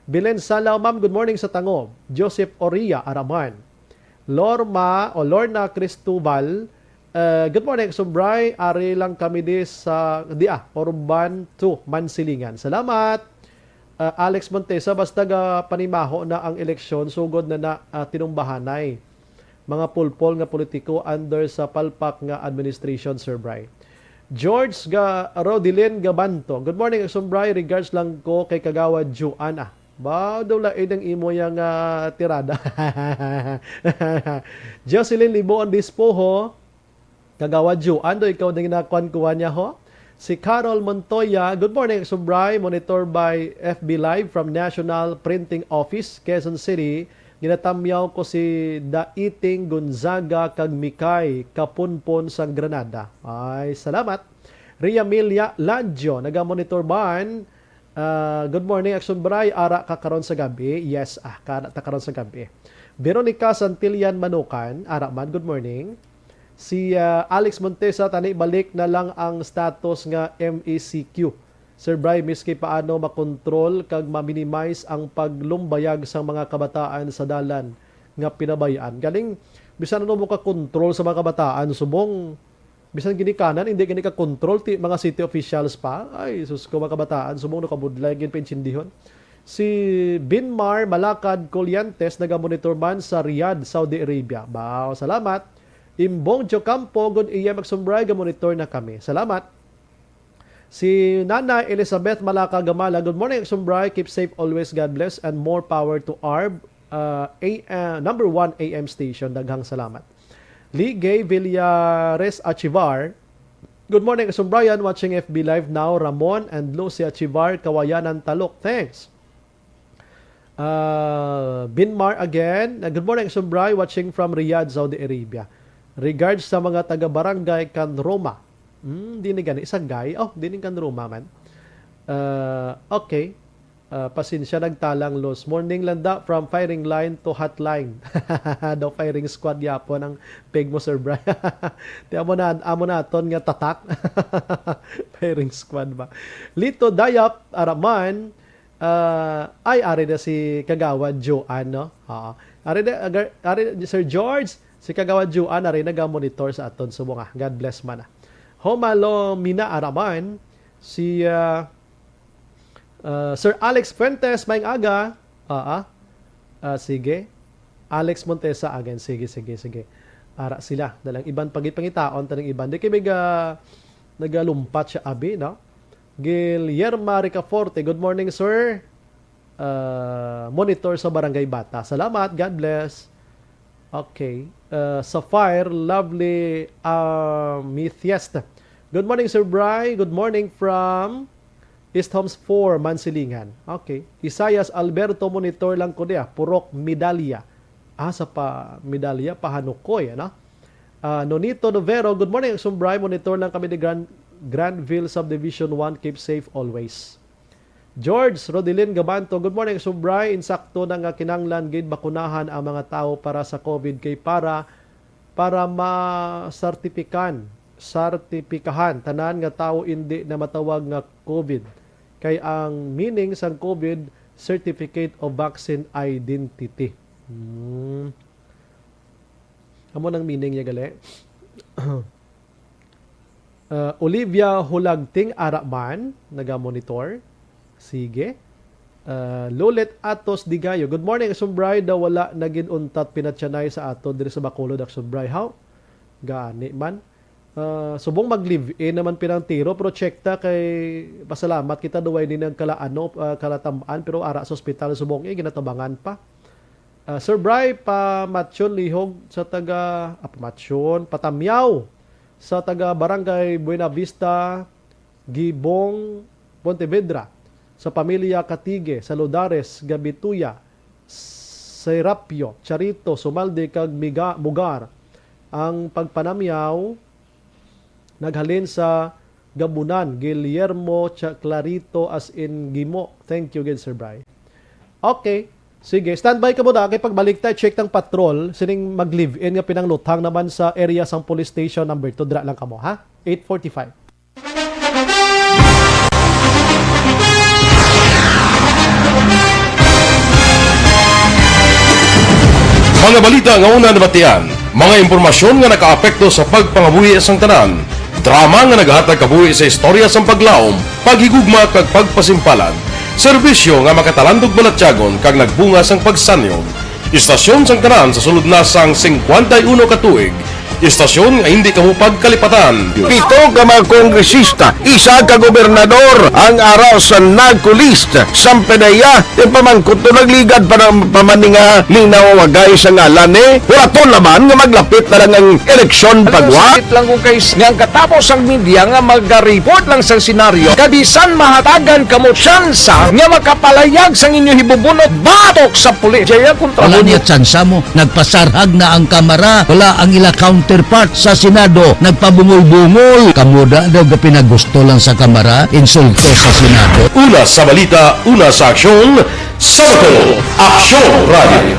Belen Salaw, ma'am, good morning sa Tango. Joseph Oria Araman. Lorma o Lorna Cristobal, uh, good morning, Sumbray. Ari lang kami di sa, di ah, Orban two, Mansilingan. Salamat. Uh, Alex Montesa, basta ga panimaho na ang eleksyon, sugod na na uh, tinumbahanay. Mga pulpol nga politiko under sa palpak nga administration, Sir Bry. George ga Rodilin Gabanto. Good morning, Action Bry. Regards lang ko kay Kagawad Juan. Ah, ba daw lain ang imo yang ah, tirada. Jocelyn Liboon Dispoho. Kagawad Juan, do ikaw din ginakuan-kuan niya ho? Si Carol Montoya, good morning, Action Bry. Monitor by F B Live from National Printing Office, Quezon City. Ginatamyaw ko si Daiting Gonzaga kag Mikay Kapunpon sang Granada. Ay, salamat. Ria Milia Ladjo, naga-monitor ban. Ah, good morning, Action Bry. Ara ka karon sa gabi? Yes, ah, ka ta karon sa gabi. Veronica Santillan Manukan, ara man, good morning. Si ah, Alex Montesa, tani balik na lang ang status nga M E C Q. Sir Bry, miski paano makontrol kag ma-minimize ang paglumbayag sang mga kabataan sa dalan nga pinabayaan. Galing, bisan ano mo ka-control sa mga kabataan, subong, bisan ginikanan, hindi gani ka-control, ti mga city officials pa. Ay, sus ko, mga kabataan, subong nakabudlay, gin paintsindihon. Si Binmar Malakad Colliantes, naga-monitor man sa Riyadh, Saudi Arabia. Wow, salamat. Imbong Jocampo, good A M Action Bry, ga-monitor na kami. Salamat. Si Nanay Elizabeth Malaka Gamala, good morning, Action Bry. Keep safe always. God bless and more power to ARB, uh, A, uh, number one A M station. Daghang salamat. Ligay Villares Achivar, Good morning, Sir Brian. Watching F B Live now. Ramon and Lucia Chivar, Kawayanan, Talok. Thanks. Uh, Binmar again. Uh, good morning, Sir Brian. Watching from Riyadh, Saudi Arabia. Regards sa mga taga-barangay kan Roma. Hmm, di ni gani. Isang guy. Oh, di ni kan Roma man. Uh, okay. Ah, pasensya, nagtalang, Los. Morning, Landa, from firing line to hotline. Daw firing squad yapon ang peg mo, Sir Brian. Ti amo na, amo naton nga tatak. Firing squad ba? Lito Dayap, Araman, ah, ay, ari na si Kagawad Joan, no? Oo. Ari na, agar-, ari, Sir George, si Kagawad Joan, ari naga-monitor sa aton subong, ah. God bless man, ah. Homalo Mina Araman, si, ah, Uh, Sir Alex Fuentes, maayong aga. Ah, ah. Ah, sige. Alex Montesa again. Sige, sige, sige. Ara sila. Dalang iban pagipangitaon, tanang iban. Di kay mega nagalumpat siya, abi, no? Guillerma Ricaforte, good morning, sir. Uh, monitor sa Barangay Bata. Salamat. God bless. Okay. Uh, Sapphire, lovely, uh, Mithiest. Good morning, Sir Bry. Good morning from East Homes four, Mansilingan. Okay. Isaias Alberto, monitor lang ko diya. Purok Medalya. Ah, sa pa Medalya, Pahanukoy, ano? Ah, Nonito Novero, good morning, Sir Bry. Monitor lang kami ni Grand, Granville Subdivision one. Keep safe always. George Rodilin Gabanto, good morning, Sir Bry. Insakto na nga kinanglan gid bakunahan ang mga tawo para sa COVID kay para, para masartipikan, sartipikahan tanan nga tawo indi na matawag nga COVID. Kay ang meaning sang COVID, Certificate of Vaccine Identity. Hmm. Amo nang meaning niya, gali. Uh, Olivia Hulagting, ara man, naga-monitor. Sige. Uh, Lolet Atos Digayo, good morning, Sir Bry. Daw wala na gid untat pinatyanay sa ato diri sa Bacolod, ak Sir Bry. How? Gani man. Uh, subong mag-live-in naman pinang tiro, pero check ta kay pasalamat kita, duway ni nagkalaano, uh, kalatam-an, pero ara sa ospital subong, eh, ginatabangan pa. Ah, Sir Bry, pamatyon lihog sa taga, ah, pamatyon, patamyaw sa taga Barangay Buena Vista, Gibong, Pontevedra, sa pamilya Katigue, sa Ludares, Gabituya, Serapio, Charito, Sumalde, kag Miga-, Mugar. Ang pagpanamyaw naghalin sa Gabunan, Guillermo Cha-, Clarito, as in Gimo. Thank you gid, Sir Bry. Okay. Sige, standby kamo da kay pagbalik ta, check tang patrol sining mag-live-in nga pinangluthang naman sa area sang police station number two. Dira lang kamo, ha? Eight forty-five. Mga balita nga una nabatian, mga impormasyon nga nakaapekto sa pagpangabuhi sang tanan, drama nga nagahatag kabuhi sa istorya sang paglaom, paghigugma kag pagpasimpalan, serbisyo nga makatalandog balatyagon kag nagbunga sang pagsanyog. Istasyon sang tanan sa sulod na sang singkwenta y uno ka tuig, istasyon nga hindi kamo pagkalipatan. Pito ka mga kongresista, isa ka gobernador ang ara sa NAGCO list. Sang P D E A, ti pamangkot to nagligad pa ng pamaninga ning nawawagay sa ngalan ni. Huraton naman nga maglapit na lang ang eleksyon. Alam mo, pagwa. Sakit lang kung kay nga ang katapos ang media nga maga-report lang sa senaryo, kabisan mahatagan kamo tsansa nga makapalayag sang inyo hibubunot batok sa pulis. Jaya kontra. Wala mo niya tsansa mo. Nagpasarhag na ang Kamara. Wala ang ila counterpart sa Senado. Nagpabungol-bungol. Kamo da daw gapinagusto lang sa Kamara, insulto sa Senado. Una sa balita, una sa aksyon, sa Bacolod, Aksyon Radio.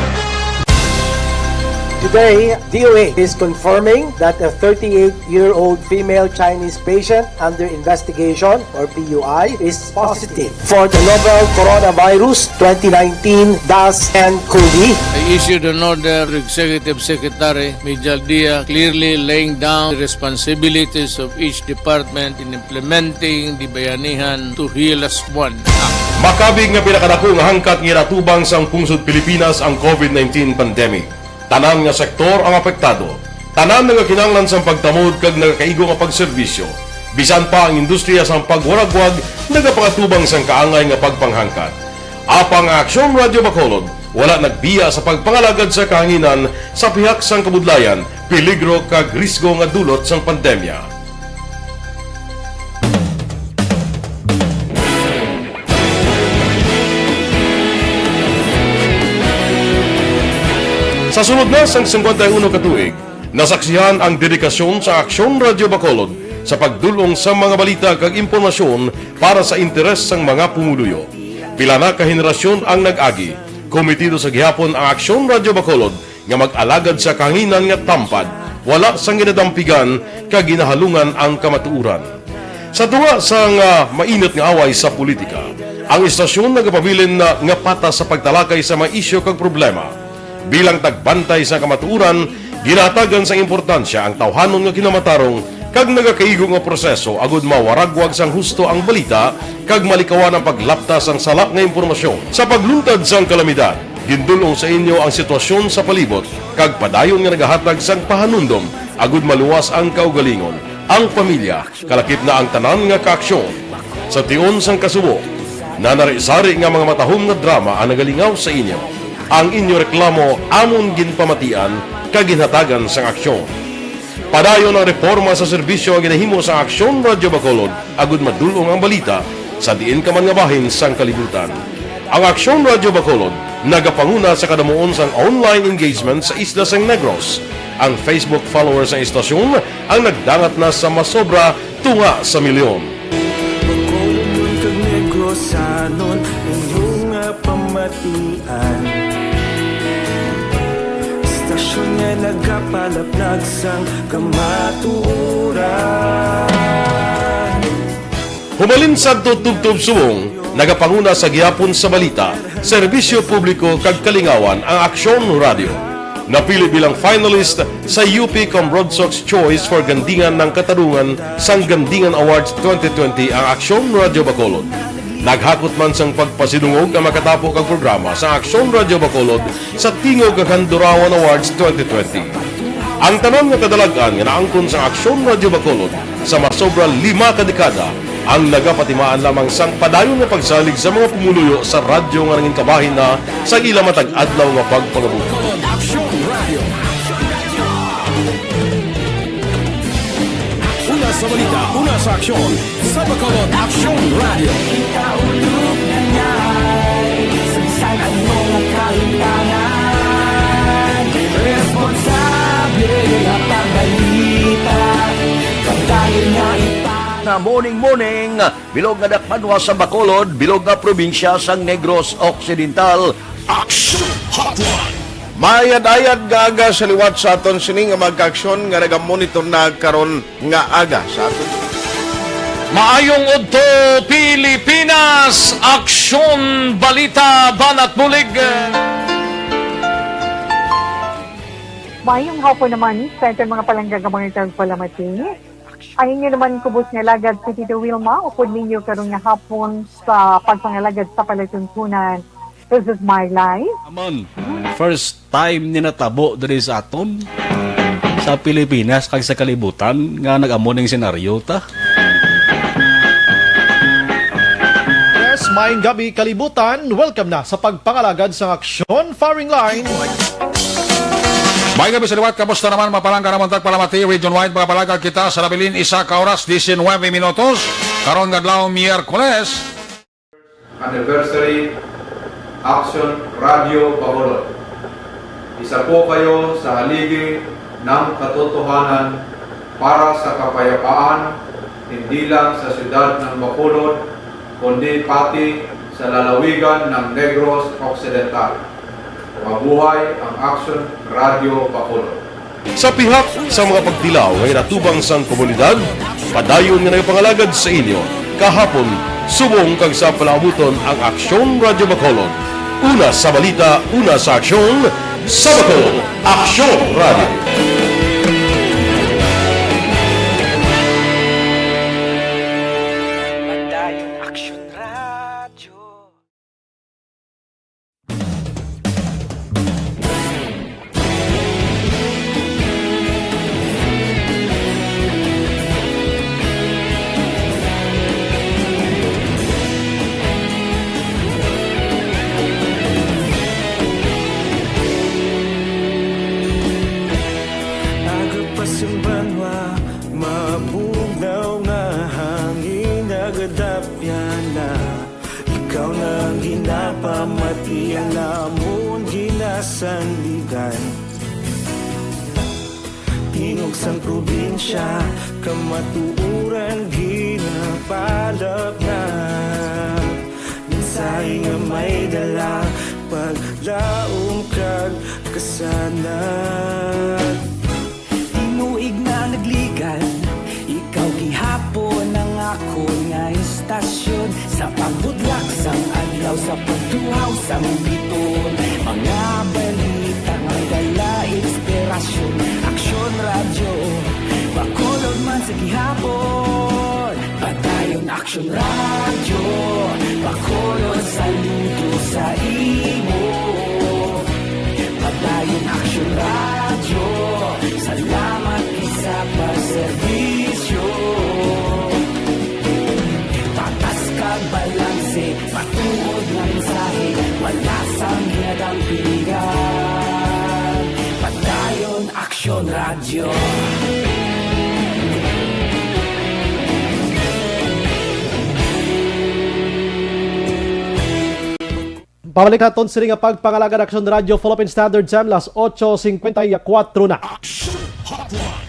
Today, D O H is confirming that a thirty-eight-year-old female Chinese patient under investigation, or P U I, is positive for the novel coronavirus twenty nineteen dash N cov. I issued an order to Executive Secretary Mijal Dia, clearly laying down the responsibilities of each department in implementing the Bayanihan to Heal Us One Act. Makabig nga pinakadako nga hangkat nga ginatubang sang pungsod Pilipinas ang COVID nineteen pandemic. Tanan nga sektor ang apektado. Tanan nagakinahanglan sang pagtamod kag nagakaigo nga pagserbisyo. Bisan pa ang industriya sang pagwaragwag nagapangatubang sang kaangay nga pagpanghangkat. Apang ang Aksyon Radio Bacolod wala nagbiya sa pagpangalagad sa kahanginan sa pihak sang kabudlayan, peligro kag risgo nga dulot sang pandemya. Sa sulod na sang singkwenta y uno ka tuig, nasaksihan ang dedikasyon sa Aksyon Radyo Bacolod sa pagdul-ong sa mga balita kag impormasyon para sa interes sang mga pumuluyo. Pila na ka henerasyon ang nag-agi. Komitido sa gihapon ang Aksyon Radyo Bacolod nga mag-alagad sa kahanginan nga tampad, wala sang ginadampigan kag ginahalungan ang kamatuoran. Sa tunga sang, ah, mainit nga away sa politika, ang istasyon nagapabilin na nga patas sa pagtalakay sa mga isyu kag problema. Bilang tagbantay sa kamatuoran, ginahatagan sang importansya ang tawhanon nga kinamatarong kag nagakaigo nga proseso agud mawaragwag sang husto ang balita kag malikawan ang paglapta sang sala nga impormasyon. Sa pagluntad sang kalamidad, gindul-ong sa inyo ang sitwasyon sa palibot kag padayon nga nagahatag sang pahanumdom agud maluwas ang kaugalingon, ang pamilya, kalakip na ang tanan nga kaaksyon. Sa tion sang kasubo, nanari-sari nga mga matahom nga drama ang nagalingaw sa inyo. Ang inyo reklamo amon ginpamatian kag ginhatagan sang aksyon. Padayon ang reporma sa serbisyo nga ginahimo sa Aksyon Radyo Bacolod agud madul-ong ang balita sa diin ka man nga bahin sang kalibutan. Ang Aksyon Radyo Bacolod nagapanguna sa kadamuon sang online engagement sa isla sang Negros. Ang Facebook followers sang istasyon ang nagdangat na sa masobra tunga sa milyon. Bacolodnon kag Negrosanon, inyo nga pamatian. Istasyon nga nagapalaplag sang kamatuoran. Hubalin sadto tubtob subong, nagapanguna sa gihapon sa balita, serbisyo publiko kag kalingawan ang Aksyon Radyo. Napili bilang finalist sa U P Comrade Sox Choice for Gandingan ng Katarungan sang Gandingan Awards twenty twenty ang Aksyon Radyo Bacolod. Naghakot man sang pagpasidungog ang makatapo kag programa sa Aksyon Radyo Bacolod sa Tingog kag Handurawan Awards twenty twenty. Ang tanan nga kadalag-an nga naangkon sang Aksyon Radyo Bacolod sa masobra lima ka dekada ang nagapatimaan lamang sang padayon nga pagsalig sa mga pumuluyo sa radyo nga nangin kabahin na sa ila matag adlaw nga pagpangabuhi. Aksyon Radyo. Una sa balita, una sa aksyon, sa Bacolod Aksyon Radyo. Kita ulog na ngay, sa bisan ano nga kahimtangan, responsable nga pagbalita, padayon nga ipa- Na morning, morning. Bilog nga dakpanwa sa Bacolod, bilog nga probinsya sang Negros Occidental. Action Hotline. Maayad-ayad nga aga sa liwat sa aton sini nga mga kaaksyon nga nagamonitor na karon nga aga sa aton. Maayong udto, Pilipinas! Aksyon, balita, banat bulig. Maayong hapon naman sa aton mga palangga nga mga tagpalamati. Ang inyo naman kubos nga alagad si Tito Wilma, upod ninyo karon nga hapon sa pagpangalagad sa palatuntunan. This is my life. Amon, first time ni natabo diri sa aton, sa Pilipinas kag sa kalibutan nga nag-amo ning senaryo ta. Yes, maayong gabi, kalibutan. Welcome na sa pagpangalagad sa Aksyon Firing Line. May gabi sa liwat, kamusta naman, mapalangga naman tagpalamati, region-wide, mga palagad kita sa nabilin, isa ka oras, diecinuebe minutos, karon nga adlaw, Miyerkules. Anniversary, Action Radio Bacolod. Isa po kayo sa haligi ng katotohanan para sa kapayapaan, hindi lang sa siyudad ng Bacolod, kundi pati sa lalawigan ng Negros Occidental. Mabuhay ang Action Radio Bacolod. Sa pihak sa mga pagtilaw nga ginatubang sang komunidad, padayon nga nagapangalagad sa inyo kahapon, subong kag sa palaabuton ang Aksyon Radyo Bacolod. Una sa balita, una sa aksyon, sa Bacolod, Aksyon Radyo. Padayon Aksyon Radyo. Aga pa sing banwa, mabugnaw nga hangin nagadapyan na. Ikaw na ang ginapamati, ang amon ginasandigan. Tingog sang probinsya, kamatuoran ginapalapnat. Mensahe nga may dala, paglaom kag kasanag. Tinuig na nagligan, ikaw gihapon ang akon nga istasyon. Sa pagbutlak sang adlaw, sa pagtuhaw sang biton, mga balita nga dala inspirasyon. Aksyon Radyo, Bacolod man sa gihapon. Padayon Aksyon Radyo, Bacolod, saludo sa imo. Padayon Aksyon Radyo, salamat gid sa pagserbisyo. Patas kag balanse, matuod nga mensahe, wala sang ginadampigan. Padayon Aksyon Radyo. Pabalik naton sini nga pagpangalagad, Aksyon Radyo, Philippine Standard Time, las ocho cincuenta y cuatro na.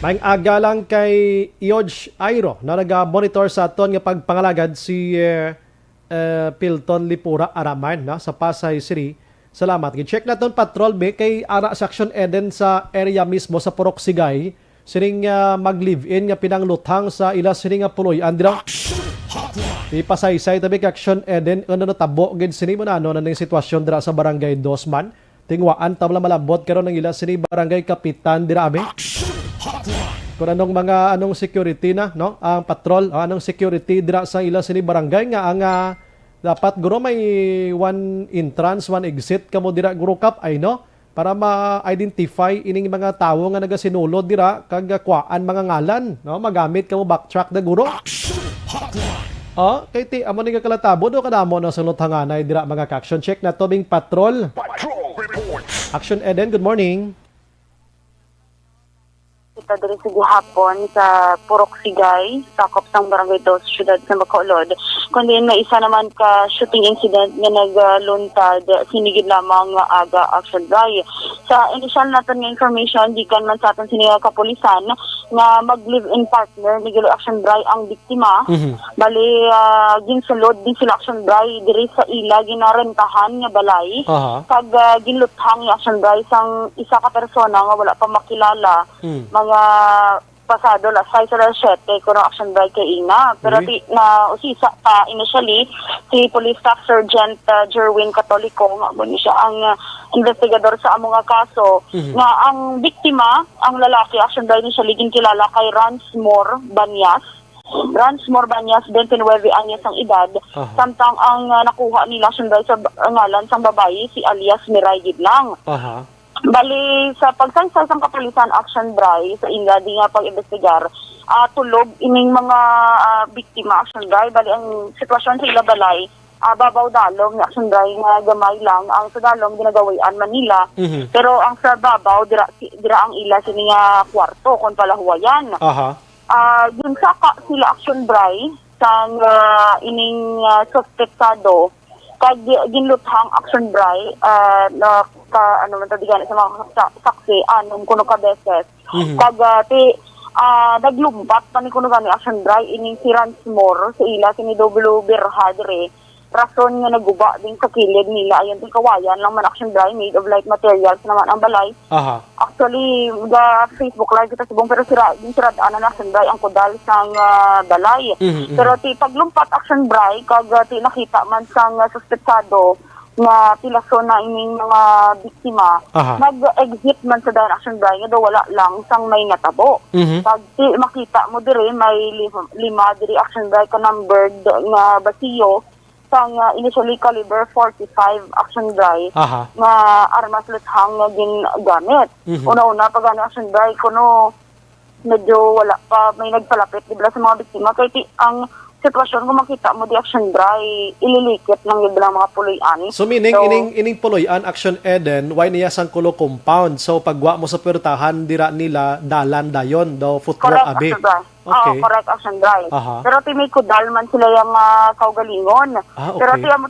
Maayong aga lang kay Ioj Airo na naga-monitor sa aton nga pagpangalagad, si, eh, eh, Pilton Lipura Araman, no, sa Pasay City. Salamat. Gi-check naton, Patrol, be, kay ara sa Action Eden sa area mismo sa Purok Sigay, sining, ah, mag-live-in nga pinangluthang sa ila sini nga puloy-an dira. Ipasaysay tabi kay Action Eden, ano natabo gid sini mo na, ano na ning sitwasyon dira sa Barangay Dos man? Tingwaan ta wala malambot karon ang ila sini barangay kapitan dira, abi. Kung anong mga, anong security na, no? Ang patrol, o anong security dira sa ila sini barangay nga ang, ah, dapat guro may one entrance, one exit kamo dira, guro, Kap, ay, no? Para ma-identify ining mga tawo nga nagasinulod dira kag, ah, kuwaan mga ngalan, no? Magamit kamo backtrack na, guro. Oh, kay ti, amo ni nga kalatabo, do, kadamo na sa luthanganay dira, mga ka-action. Check na to, Bing Patrol. Patrol Report. Action Eden, good morning. Kita diri sa gihapon sa Purok Sigay, sakop sang Barangay Dos, siyudad sa Bacolod. Kundi may isa naman ka shooting incident nga nagluntad sini gid lamang nga aga, Action Bri. Sa initial naton nga information, gikan man sa aton sini nga kapulisan nga mag-live-in partner ni Gilo, Action Bri, ang biktima. Mhm. Bali, ah, ginsulod din sila, Action Bri, diri sa ila ginarentahan nga balay. Aha. Kag, ah, ginluthang ni, Action Bri, sang isa ka persona nga wala pa makilala. Hmm. Mga pasado las sais o las siyete, kuno, Action Bri, kay ina. Pero Uy. Ti, na usisa pa initially, si Police Staff Sergeant, ah, Jerwin Catolico, nga amo ni siya ang, ah, investigador sa amo nga kaso, Mhm. nga ang biktima, ang lalaki, Action Bri, initially ginkilala kay Ransmore Banyas. Ransmore Banyas, twenty-nine anyos ang edad, Aha. samtang ang, ah, nakuha nila, Action Bri, sa ba-, ngalan sang babayi, si alias Miray gid lang. Aha. Bali, sa pagsaysay sang kapulisan, Action Bri, sa ila di nga pag-imbestigar, ah, tulo ining mga, ah, biktima, Action Bri. Bali, ang sitwasyon sa ila balay, ah, babaw dalom ni, Action Bri, nga gamay lang. Ang sa dalom, ginagawian man nila. Mhm. Pero ang sa babaw, dira, si-, dira ang ila sini nga kwarto, kon palahuwayan. Aha. Ah, ginsaka sila, Action Bri, sang, ah, ining, ah, suspetsado. Kag gi-, ginluthang, Action Bri, ah, na ka, ano man to, di gani sa mga sa-, saksi, anom kuno ka beses. Mhm. Kag, ah, ti, ah, naglumpat pa ni kuno gani, Action Bri, ining si Ransmore sa ila sini doble birha diri. Rason nga naguba din sa kilid nila. Ayon, ti kawayan lang man, Action Bri, made of light materials naman ang balay. Aha. Actually, ga Facebook Live kita subong, pero sira, ginsirad-an na, Action Bri, ang kudal sang, ah, balay. Mhm, mhm. Pero ti paglumpat, Action Bri, kag, ah, ti nakita man sang, ah, suspetsado nga pilason na ining mga biktima, Aha. nag-exit man sa dayon, Action Bri, nga daw wala lang sang may natabo. Mhm. Kag ti makita mo diri, may lim-, lima diri, Action Bri, ka numbered nga basiyo, sang, ah, initially caliber forty-five, Action Bri, Aha. nga armas luthang nga gingamit. Mhm. Una-una pa gani, Action Bri, kuno medyo wala pa may nagpalapit, di ba, sa mga biktima. Kay ti-, ang sitwasyon, kung makita mo di, Action Bri, ililikit lang gid lang mga puloy-an. So, meaning, So, ining, ining puloy-an, Action Eden, way niya sang kulo compound. So, pagwa mo sa puwertahan, dira nila dalan dayon, daw footwalk, Correct, abi. Action Bri. Okay. Oo, correct, Action Bri. Aha. Pero ti may kudal man sila yang, ah, kaugalingon. Ah, Pero okay. ti amo,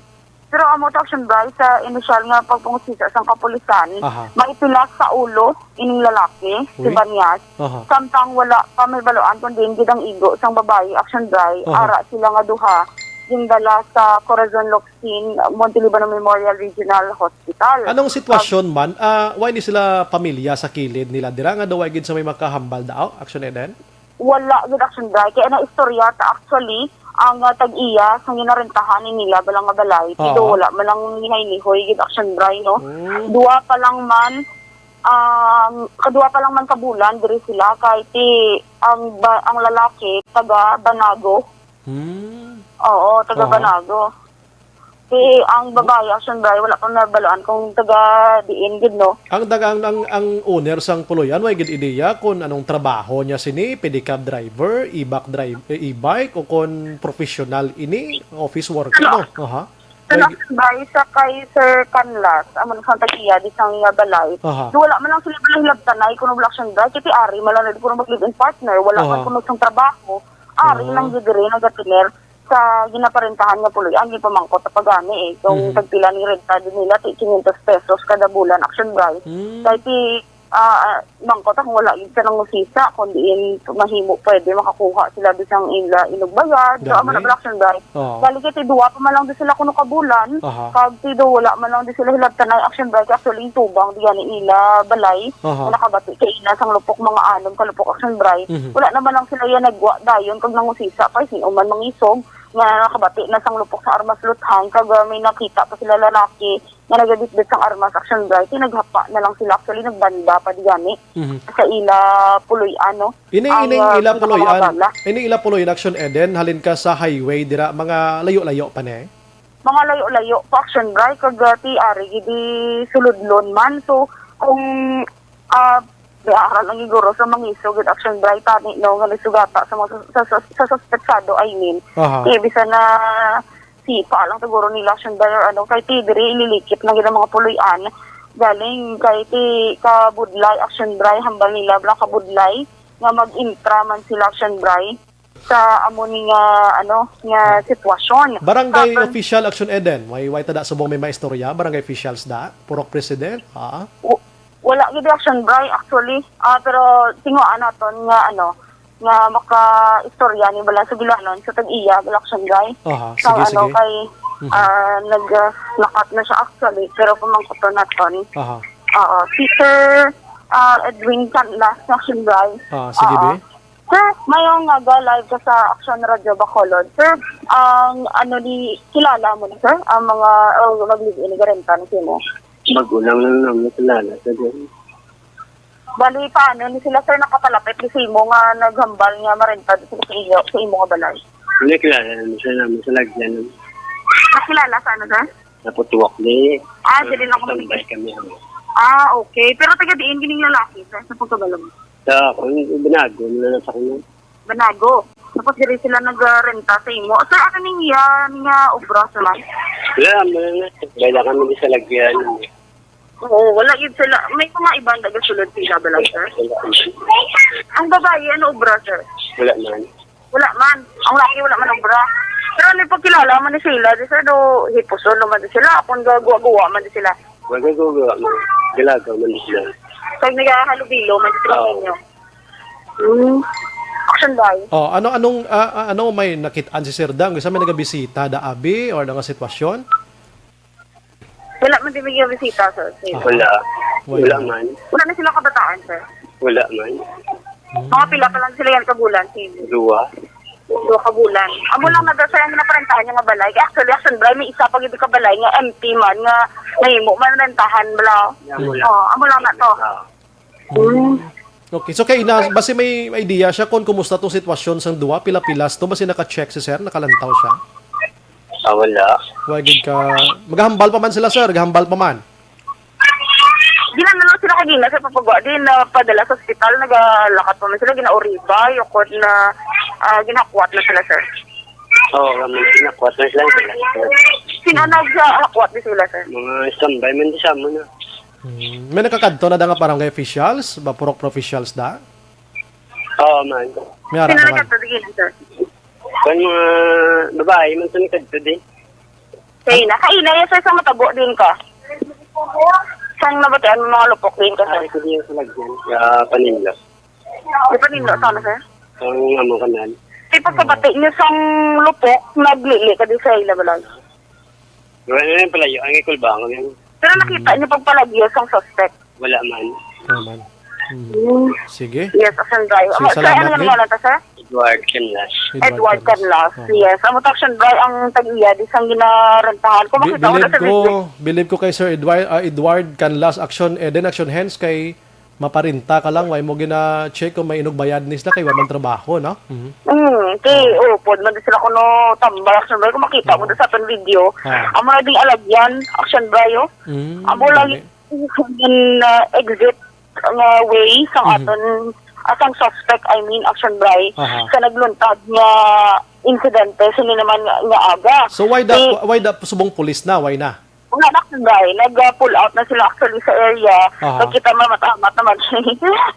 Pero amo to, Action Bry, sa inisyal nga pagpangusisa sang kapulisan, Aha. may pilas sa ulo ining lalaki, si Uy. Banyas, Aha. samtang wala pa mahibaluan kung diin gid ang igo sang babayi, Action Bry. Aha. Ara sila nga duha gindala sa Corazon Locsin Montelibano Memorial Regional Hospital. Anong sitwasyon man? Ah, why ni sila pamilya sa kilid nila dira nga daw way gid sa may makahambal daw? Action Eden? Wala gid, Action Bry. Kaya na istorya ta actually, ang, ah, tag-iya sang ginarentahan ni nila bala nga balay. Oo. Pero wala man lang lihay-lihoy gid, Action Bry, no? Oh. Duwa pa lang man, ang, kaduwa pa lang man ka bulan diri sila kay ti ang ba, ang lalaki taga Banago. Hmm. Oo, taga Oo. Banago. Si ang babayi, Action Bry, wala pa nabaluan kung taga diin gid, no? Ang taga, ang, ang, ang owner sang puloy-an, way gid ideya kung anong trabaho niya sini, pedicab driver, e-bike drive-, eh, e-bike, o kung professional ini, office worker, Ano? no? Aha. Sa Way gid Action Bry, sa kay Sir Canlas, amo na sang tag-iya, di sang iya balay. Aha. Do wala man lang sila balay hilabtanay, kuno wala Action Bry, kay ti ari man lang na di kuno mag-live-in partner, wala Aha. man kuno sang trabaho, ari Aha. lang gid diri, nagatuner. Sa ginaparentahan nga puloy-an, ginpamangkot ta pa gani, eh, kung Mhm. tagpila ni renta din nila, ti quinientos pesos kada bulan, Action Bry. Mm. Kay ti, ah, ah, mangkot ta kung wala gid ka nang usisa, kung diin mahimo, pwede makakuha sila bisan ila inugbayad. So, amo na Gani. pala, Action Bry. Oo. Bali kay ti duwa pa man lang di sila kuno ka bulan, Aha. kag ti do wala man lang di sila hilabtanay, Action Bry, kay actually tubang di gani ila balay, Aha. nga nakabati kay ila sang lupok mga anom ka lupok, Action Bry. Mhm. Wala naman lang sila yan nagwa dayon kag nangusisa pa, sin-o man mangisog, nga nakabati na sang lupok sa armas luthan, kag, ah, may nakita pa sila lalaki nga nagabitbit sang armas, Action Bry, ti naghapa na lang sila. Actually, nagbanda pa di gani Mhm. sa ila puloy-an, no? Ini, Ang, ining ah, ila puloy-an, pinakamakabala. Ini ila puloy-an, Action Eden, halin ka sa highway dira, mga layo-layo pa ni? Mga layo-layo pa, Action Bry, kag, ah, ti ari gid di suludlon man. So, kung, ah, may ara lang gid guro sa mangisog gid, Action Bry, tani, no, nga nagsugata sa mga sus-, sa, sa, sa suspetsado, I mean. Aha. Ti bisan na sipa lang siguro nila, Action Bry, or ano, kay ti diri ililikip na gid ang mga puloy-an. Galing kay ti kabudlay, Action Bry, hambal nila bala kabudlay nga mag-intra man sila, Action Bry, sa amo ni nga, ano, nga sitwasyon. Barangay Sa kon- official, Action Eden, may, way ta da subong may maistorya, barangay officials da, purok president, ha? W-, wala gid, Action Bry, actually. Ah, pero tinguhaan naton nga, ano, nga makaistorya ni bala sa gilanon sa tag-iya, bala, Action Bry. Aha, Sa sige, ano, sige. kay, Mhm. ah, nag, ah, nakat na siya actually, pero pamangkuton naton. Aha. Oo, si Sir, ah, Edwin Canlas, Action Bry. Ah, sige, Oo. Bi. Sir, mayong aga, live ka sa Action Radio Bacolod. Sir, ang ano ni, kilala mo na, sir? Ang mga, oh, mag-live-in, garenta na simo? Magulang lang naman kilala sa din. Bali, paano ni sila, sir, nakapalapit di simo nga naghambal nga marenta di sila sa iyo, sa imo nga balay? Hindi, kilala naman siya naman sa lagyan. Nakilala sa ano, sir? Naputuwak ni. Ah, dili lang kami. Tambay kami, ano. Ah, okay. Pero taga diin gining lalaki, sir, sa pagkabalo mo? Sa, kung binago, wala na sa kanya. Banago. Tapos diri sila nagrenta sa imo. Sir, ano ning yan nga obra, sir, ma'am? Wala, wala na. Wala kami di sa lagyan. Oo, wala yun sila. May mga iba ang nagasulod sa ila ba lang, sir? Wala. Ang babae, ano obra, sir? Wala man. Wala man. Ang laki, wala man obra. Pero ano yung pagkilala man ni sila? Di, sir, do hipuson naman di sila. Kung gagawa-gawa man di sila. Wala gagawa man. Galaga man di sila. Pag nagahalubilo man di sila Oo. ninyo. Hmm. Action, bay. Oh, ano, anong, ah, ah, ano, may nakitaan si Sir Dang? Kasi may nagabisita da abi or nga sitwasyon? Wala man din may bisita, sir. Sir. Ah. Wala. Wala. Wala man. Wala na sila kabataan, sir. Wala man. Hmm. Mga pila pa lang sila yan kabulan, sir. Dua. Dua kabulan. Amo lang Hmm. na sa yung naparentahan niya nga balay. Actually, Action, bay, may isa pa gid ka balay nga empty man, nga nahimo man rentahan bala. Yan, wala. Oh, amo lang na to. Ah. Hmm. Okay, so kay na, basi may idea siya kung kumusta tong sitwasyon sang duwa, pila-pilas to, basi naka-check si sir, nakalantaw siya? Ah, wala. Wa gid ka, magahambal pa man sila, sir, gahambal pa man. Ginano sila kagina sa papagwa, di na padala sa ospital, nagalakat pa man sila, ginauribay, o kung na, ah, ginakwat na sila, sir. Oo, kami, ginakwat na sila, sila. Sino naghakwat di sila, sir? Mga standby man di sa amo na. Hmm. May nakakadto na da nga barangay officials, ba purok officials da? Oo, man. May ara Sino naman. Nagkadto di gina, sir? Kan mga babae man sa nagkadto di. Kaina, kaina, yes, sir, sa matabo din ka. Sang nabatian mo mga lupok din ka, sir? Ay, ko din sa lagyan. Ya, paninda. Di pa nindo, sana, sir? Ang amo kanan. Di pagkabati niyo sang lupok, naglili ka di sa ila balay. Wala na yung palayo, ang ikulbangon yan. Pero nakita niyo pagpalagyo sang suspect? Wala man. Wala man. Hmm. Hmm. Sige. Yes, action drive. Sige, salamat, ano nga ngalan ta, sir? Edward Canlas. Edward Edward Canlas. Canlas. Oo. Yes. Ang action drive ang tag-iya di sang ginarentahan. Kung Bi-, makita mo na bilib sa ko, video. Bilib ko kay Sir Edward, ah, Edward Canlas, action, eh, then action hands kay maparinta ka lang, way mo gina-check kung may inugbayad ni sila kay wa man trabaho, no? Mhm. Mm, kay, oh, pwede man din sila kuno tambal, action drive, kung makita mo Oo. doon sa aton video. Ah. Amo na ding alagyan, action drive, oh. Mm, Amo lang dali. Yung, uh, exit nga way sa Mhm. aton, ah, sang suspect, I mean, action drive, Aha. sa nagluntad nga insidente, sini naman nga, nga aga. So, why the, Eh, why the subong pulis na? Why na? Wala na, action drive. Nag, ah, pull out na sila actually sa area. Aha. Nagkita man, matamat naman.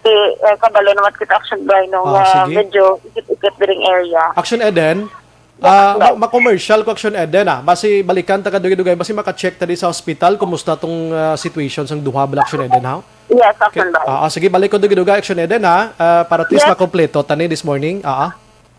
Eh, eh, kabalo naman kita, action drive, no, Ah, nga sige. medyo ikit-ikit diring area. Action Eden, Yes, ah, sir. ma-, ma-commercial ko, Action Eden, ah. Basi balikan ta ka dugay-dugay, basi maka-check ta di sa hospital, kumusta tong, ah, situation sang duha bala, Action Eden, ha? Yes, Okay. Action drive. Ah, ah, sige, balik ko dugay-dugay, Action Eden, ha? Ah, para at least Yes. makompleto tani this morning. Ah, ah.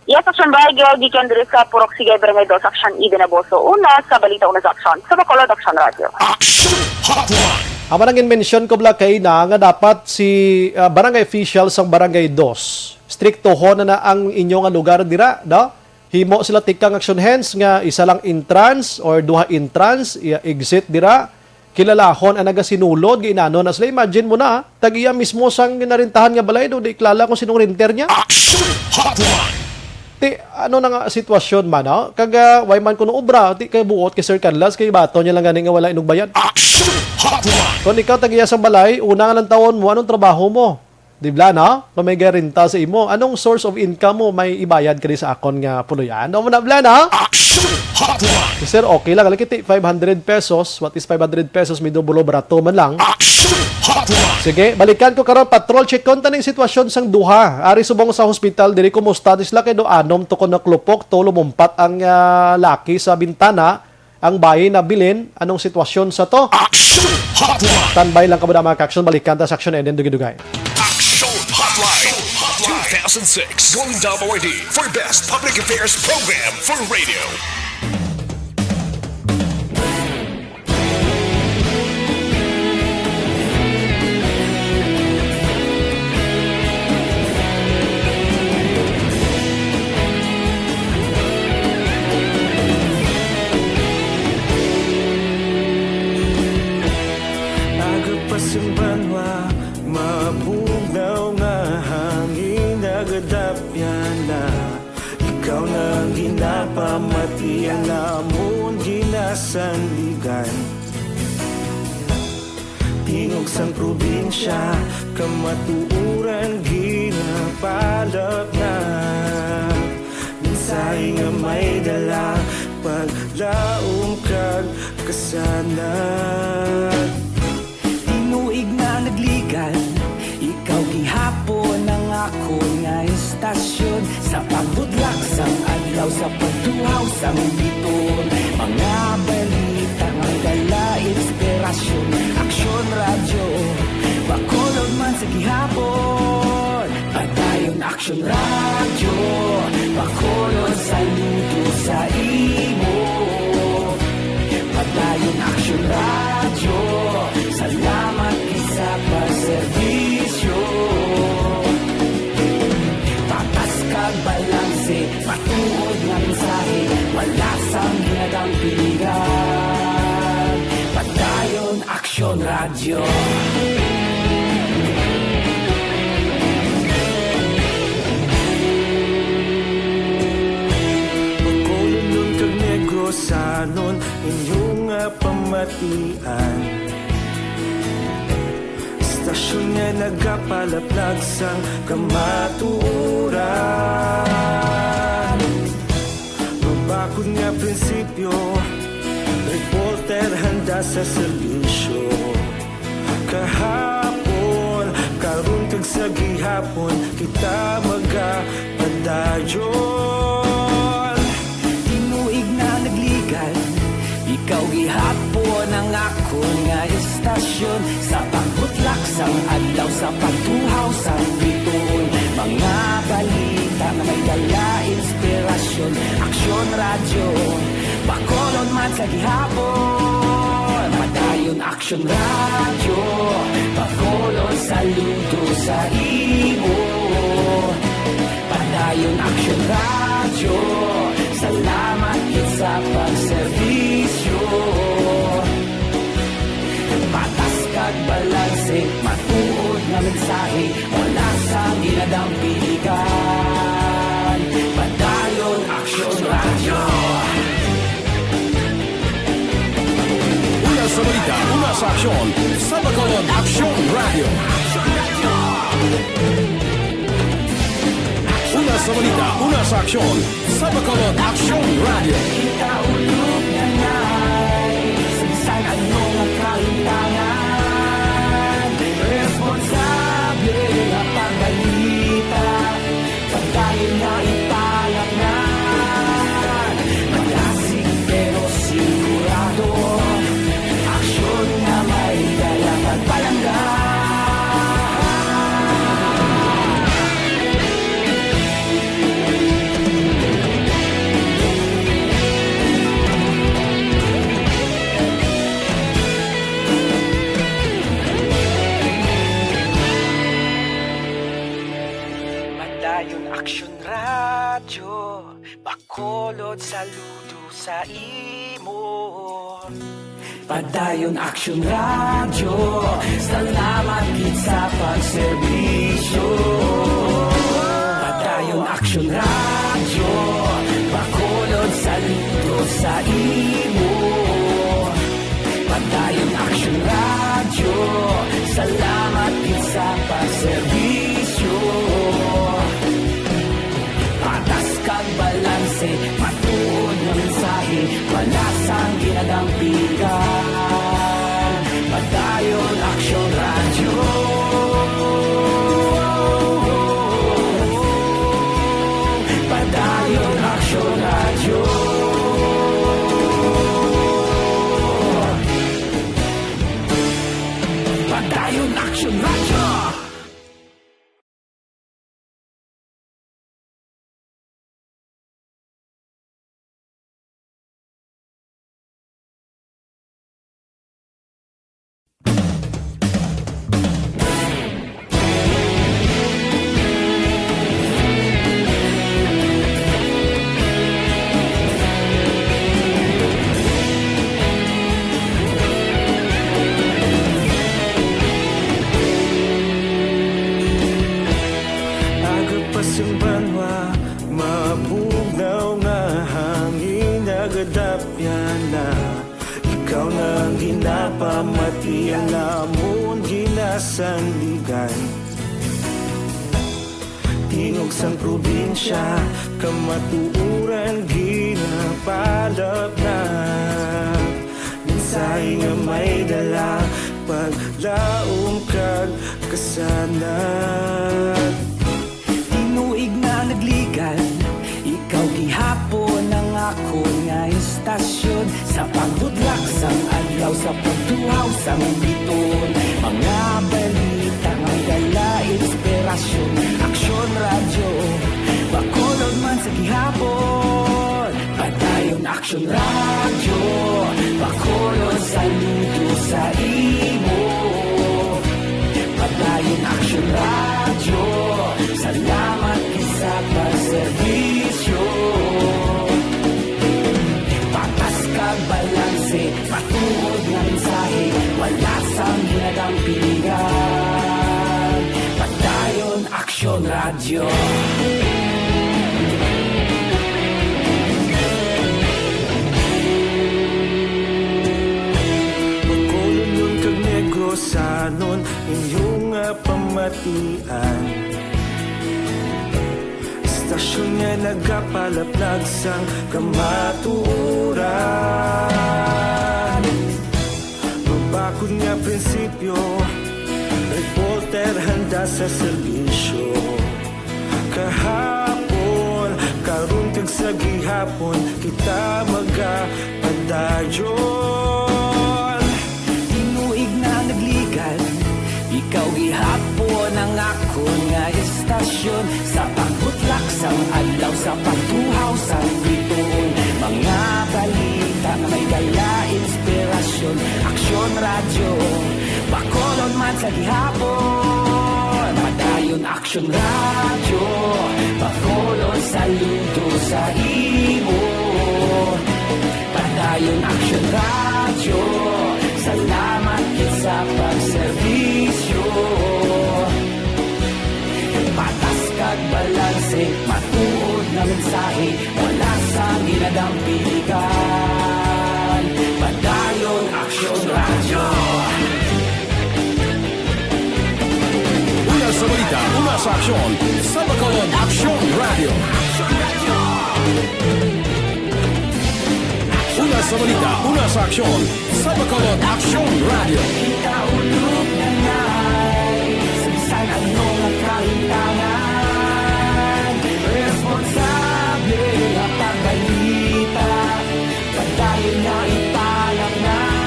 Yes, Action drive, gikan diri sa Purok Sigay, Barangay Dos, Action Eden Aboso. Una sa balita, una sa action, sa Bacolod Action Radio. Action Hotline. Amo nang in-mention ko, Black, kay na nga dapat si, ah, barangay official sang Barangay Dos, striktohon na, na ang inyo nga lugar dira, no? Himo sila tikang action hands nga isa lang entrance or duha entrance, i-, exit dira. Kilalahon ang nagasinulod, nga inano na sila. Imagine mo na, tag-iya mismo sang narintahan nga balay, do, di kilala kung sinong renter niya. Action Hotline. Ti, ano na nga sitwasyon man, no? Kag, ah, way man kuno obra, ti kay buot kay Sir Carlos, kay bato niya lang gani nga wala inugbayan. Action Hotline. Kung ikaw tag-iya sang balay, una nga lang tawon mo, anong trabaho mo? Di ba, no? Kung may garenta sa imo, anong source of income mo may ibayad ka di sa akon nga puloy-an? Ano mo na, bla, no? Action Hotline. Si Sir, okay lang. Lagi ti five hundred pesos. What is five hundred pesos? May double obra, two man lang. Action Hotline. Sige, balikan ko karon, patrol. Check kon taning sitwasyon sang duha. Ari subong sa hospital, diri kumusta ni sila kay do anom to kon naklupok, to lumumpat ang, ah, laki sa bintana. Ang bahin nabilin, anong sitwasyon sa to? Action Hotline! Standby lang kamo, mga ka-action. Balikan ta sa Action Eden dugay-dugay. Action Hotline two thousand six, Golden Dove Awardee for Best Public Affairs Program for Radio. Aga pa sing banwa, mabugnaw nga hangin nagadapyan na. Ikaw na ang ginapamatian namon ginasandigan. Tingog sang probinsya, kamatuoran ginapalap na. Mensahe nga may dala, paglaom kag kasanag. Tinuig na nagligan, ikaw gihapon ang akon nga istasyon. Sa pagbudlak sang adlaw, sa pagtuhaw sang biton, mga balita nga dala inspirasyon. Aksyon Radyo, Bacolod man sa gihapon. Padayon Aksyon Radyo, Bacolod, saludo sa imo. Padayon Aksyon Radyo, salamat gid sa pagserbisyo. Patas kag balanse, matuod nga mensahe, wala sang ginadampigan. Padayon Aksyon Radyo. Bacolodnon kag Negrosanon, inyo nga pamatian. Istasyon nga nagapalaplag sang kamatuoran. Mabakod nga prinsipyo, reporter handa sa serbisyo. Kahapon, karon kag sa gihapon, kita magapadayon. Tinuig na nagligan, ikaw nga istasyon, sa pagbutlak sang adlaw, sa pagtuhaw sang bituon, mga balita nga may dala inspirasyon. Aksyon Radyo, Bacolod man sa gihapon. Padayon Aksyon Radyo, Bacolod saludo sa imo. Padayon Aksyon Radyo, salamat gid sa pagserbisyo. Patas kag balanse, matuod nga mensahe, wala sang ginadampigan. Padayon Aksyon Radyo. Una sa balita, una sa aksyon, sa Bacolod Aksyon Radyo. Una sa balita, una sa aksyon, sa Bacolod Aksyon Radyo. Kita ulog na nai, sa bisan ano nga kahintangan, responsable nga pagbalita, pagdayon nga ipalaknan, malasig pero sigurado, aksyon nga may dala pagpalangga. Padayon Aksyon Radyo, Bacolod saludo sa imo. Padayon Aksyon Radyo, salamat gid sa pagserbisyo. Padayon Aksyon Radyo, Bacolod saludo sa imo. Padayon Aksyon Radyo, salamat gid sa pagserbisyo. Patas kag balanse, matuod nga mensahe, wala sang ginadampigan. Padayon Aksyon Radyo. Padayon Aksyon Radyo. Padayon Aksyon Radyo. Aga pa sing banwa, mabugnaw nga hangin nagadapyan na. Ikaw na ang ginapamati, ang amon ginasandigan. Tingog sang probinsya, kamatuoran ginapalapnap. Mensahe nga may dala, paglaom kag kasanag. Tinuig na nagligan, ikaw gihapon ang akon nga istasyon. Sa pagbudlak sang adlaw, sa pagtuhaw sang bituon, mga balita nga dala inspirasyon. Aksyon Radyo, Bacolod man sa gihapon. Padayon Aksyon Radyo, Bacolod saludo sa imo. Padayon Aksyon Radyo, salamat gid sa pagserbisyo. Patas kag balanse, matuod nga mensahe, wala sang ginadampigan. Padayon Aksyon Radyo. Bacolodnon kag Negrosanon, inyo nga pamatian. Istasyon nga nagapalaplag sang kamatuoran. Mabakod nga prinsipyo, reporter handa sa serbisyo. Kahapon, karon kag sa gihapon, kita magapadayon. Ang akon nga istasyon, sa pagbutlak sang adlaw, sa pagtuhaw sang bituon, mga balita nga may dala inspirasyon. Aksyon Radyo, Bacolod man sa gihapon. Padayon Aksyon Radyo, Bacolod saludo sa imo. Padayon Aksyon Radyo, salamat gid sa pagserbisyo. Patas kag balanse, matuod nga mensahe, wala sang ginadampigan. Padayon Aksyon Radyo. Una sa balita, una sa aksyon, sa Bacolod Aksyon Radyo. Una sa balita, una sa aksyon, sa Bacolod Aksyon Radyo. Kita ulog na ngay, sa bisan ano nga kahintangan, responsable nga pagbalita. Padayon nga ipalangnan,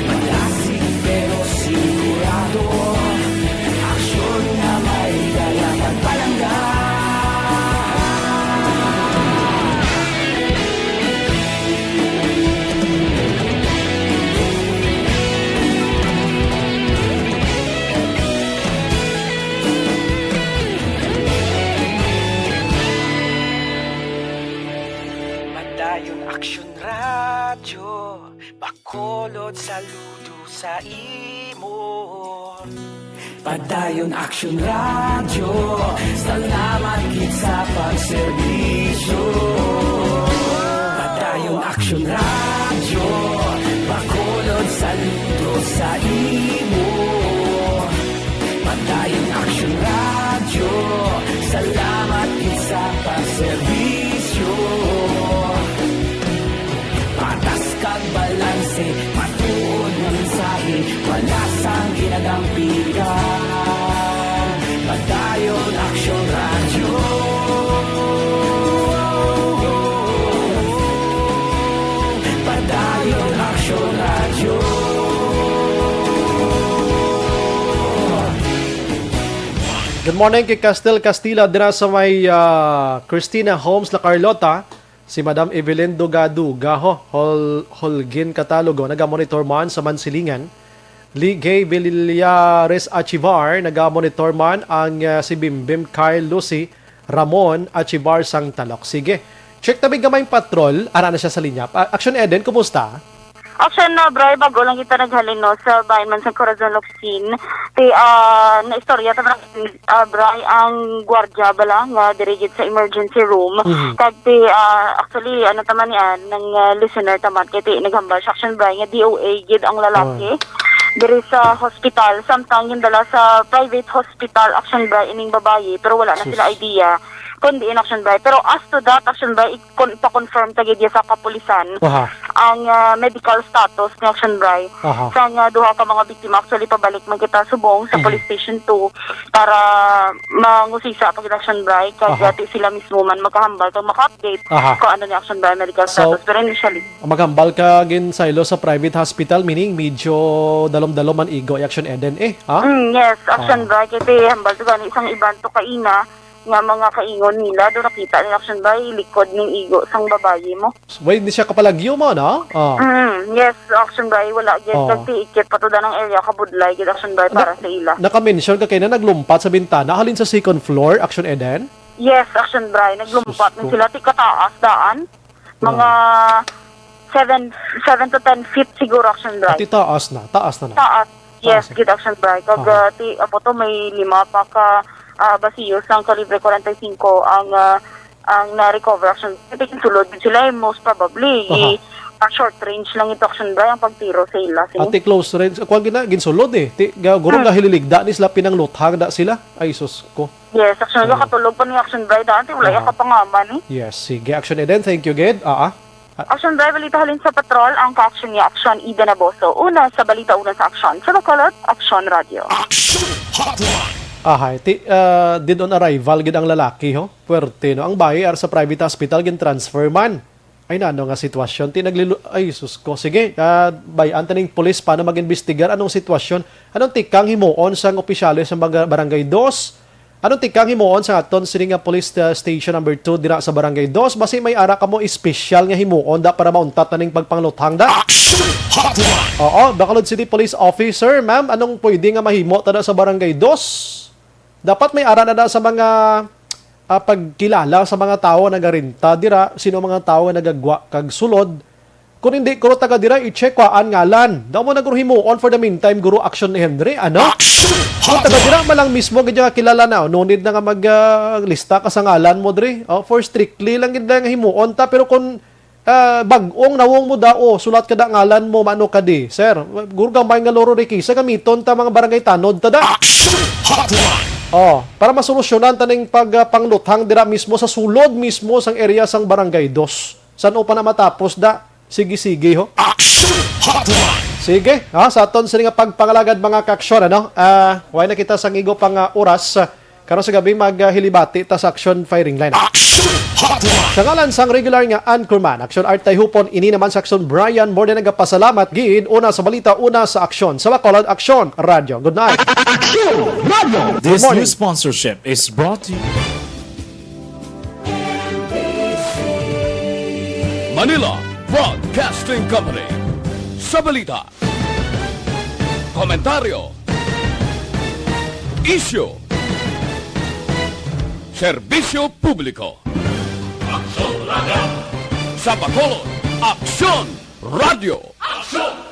madasig pero sigurado, aksyon nga may dala pagpalangga. Padayon Aksyon Radyo, Bacolod saludo sa imo. Padayon Aksyon Radyo, salamat gid sa pagserbisyo. Padayon Aksyon Radyo, Bacolod saludo sa imo. Padayon Aksyon Radyo, salamat gid sa pagserbisyo. Patas kag balanse, matuod nga mensahe, wala sang ginadampigan. Padayon Aksyon Radyo. Padayon Aksyon Radyo. Good morning kay Castel Castilla dira sa may, ah, Christina Homes, La Carlota. Si Madam Evelyn Dugaduga, ho, Hol-, Holguin Catalogo, nagamonitor man sa Mansilingan. Ligay Villares Achivar, nagamonitor man ang, ah, si Bimbim Kyle Lucy Ramon Achivar sang Talok. Sige. Check tabi gamay patrol, ara na siya sa linya. Ah, Action Eden, kumusta? Action na, Bray, bago lang kita naghalin, no, sa bayan man sa Corazon, Locsin. Ti, ah, naistorya ta man, ah, Bray, ang gwardiya bala nga diri gid sa emergency room. Mhm. Kag ti, ah, actually, ano ta man ni, ah, nang, ah, listener ta man, kay ti naghambal siya, Action, Bray, nga D O A gid ang lalaki. Ah. Diri sa hospital, samtang gindala sa private hospital, Action, Bray, ining babayi, pero wala na sila idea kung diin, Action, Bray. Pero as to that, Action, Bray, kon-, pa-confirm ta gid sa kapulisan Aha. ang, ah, medical status ni Action Bray Aha. sang, ah, duha ka mga biktima. Actually, pabalik man kita subong sa Mhm. police station two para mangusisa pa gid, Action Bray, kag Aha. ati sila mismo man makahambal kag maka-update Aha. kung ano ni Action Bray medical So, status. Pero initially, maghambal ka gin saylo sa private hospital, meaning medyo dalom-dalom man igo, Action Eden, eh, ha? Mm, yes, Action Ah. Bray, kay ti hambal to gani sang iban to kaina, nga mga kaingon nila, do nakita ni Action Bray, likod ning igo sang babayi mo. Way ni siya kapalagyo mo, no? Oh. Mm, yes, Action Bray, wala gid. Oh. Kag ti ikit pa to danang area, kabudlay gid, Action Bray, Na-, para sa ila. Naka-mention ka kay na naglumpat sa bintana, halin sa second floor, Action Eden? Yes, Action Bray, naglumpat Sus ni ko. sila, ti kataas daan. Mga Wow. seven, seven to ten feet siguro, Action Bray. Ati taas na, taas na na. Taas. Yes, Taas. gid, Action Bray. Kag, Aha. ah, ti, apo to, may lima pa ka, ah, basiyo sang kalibre forty-five ang, ah, ang na-recover, Action Bray. Ti sulod gid sila, eh, most probably, Aha. i-, ah, short range lang ito, Action Bray, ang pagtiro sa ila, sini. Ati close range. Kuwan gina, ginsulod eh. Ti, ga-, guro Hmm. gahililigda ni sila, pinangluthang da sila. Ay, sus ko. Yes, Action, Oh. katulog pa ni Action Bray daan, ti wala Aha. iya kapangaman, eh. Yes, sige, Action Eden, thank you, gid. Ah, ah. Action Bray, balita halin sa patrol, ang ka-action niya, Action Eden Aboso. Una sa balita, una sa aksyon. Sa Bacolod, Action Radio. Action Hotline. Ahay, ti, ah, dead on arrival gid ang lalaki, ho. Puwerte, no? Ang bayi, ar sa private hospital, gin-transfer man. Ay, nano nga sitwasyon? Ti naglilu-, ay, sus ko. Sige, ah, bay-an ta ning pulis paano mag-imbestigar. Anong sitwasyon? Anong tikang himuon sang opisyales sa mga Barangay Dos? Anong tikang himuon sa aton sini nga police, ah, station number two dira sa Barangay Dos? Basi may ara kamo espesyal nga himuon da para mauntat na ning pagpangluthang da? Action Hotline! Oo, Bacolod City Police Officer, ma'am, anong pwede nga mahimo ta da sa Barangay Dos? Dapat may ara na da sa mga, ah, pagkilala sa mga tawo nga nagarenta dira, sino mga tawo nga nagagwa kag sulod. Kung hindi, guro, taga dira, i-check ko ang ngalan. Daw mo na, guro, himuon for the meantime, guro, action ni Henry, ano? Action Kung taga Hotline! Dira man lang mismo, gid nga kilala na, no need na nga mag, ah, lista ka sa ngalan mo, dre. Oh, for strictly lang gid nga himuon ta, pero kung, ah, bag-ong nawong mo da, oh, sulat ka da ngalan mo, mano ka di, sir. Guro, gamay nga luro, Ricky, sa gamiton ta mga barangay tanod ta da. Action Hotline! Oh, para masolusyonan ta ning pag, ah, pangluthang dira mismo sa sulod mismo sang area sang Barangay Dos. San-o pa na matapos da? Sige, sige, ho. Action Hotline! Sige, ha, sa aton sini nga pagpangalagad, mga kaaksyon, ano? Ah, way na kita sang igo pang, ah, oras. Karon sa gabi, maghilibati ta sa action firing line. Action Hotline! Sa ngalan sang regular nga anchorman, Action Art Tayhupon, ini naman sa Action Brian, more than nagapasalamat gid, una sa balita, una sa aksyon. Sa Bacolod, Action Radio. Good night. Action Radio! This Good morning. News sponsorship is brought to you. Manila Broadcasting Company. Sa balita, komentaryo, isyu, serbisyo publiko. Aksyon Radio! Sa Bacolod, Aksyon Radio! Aksyon!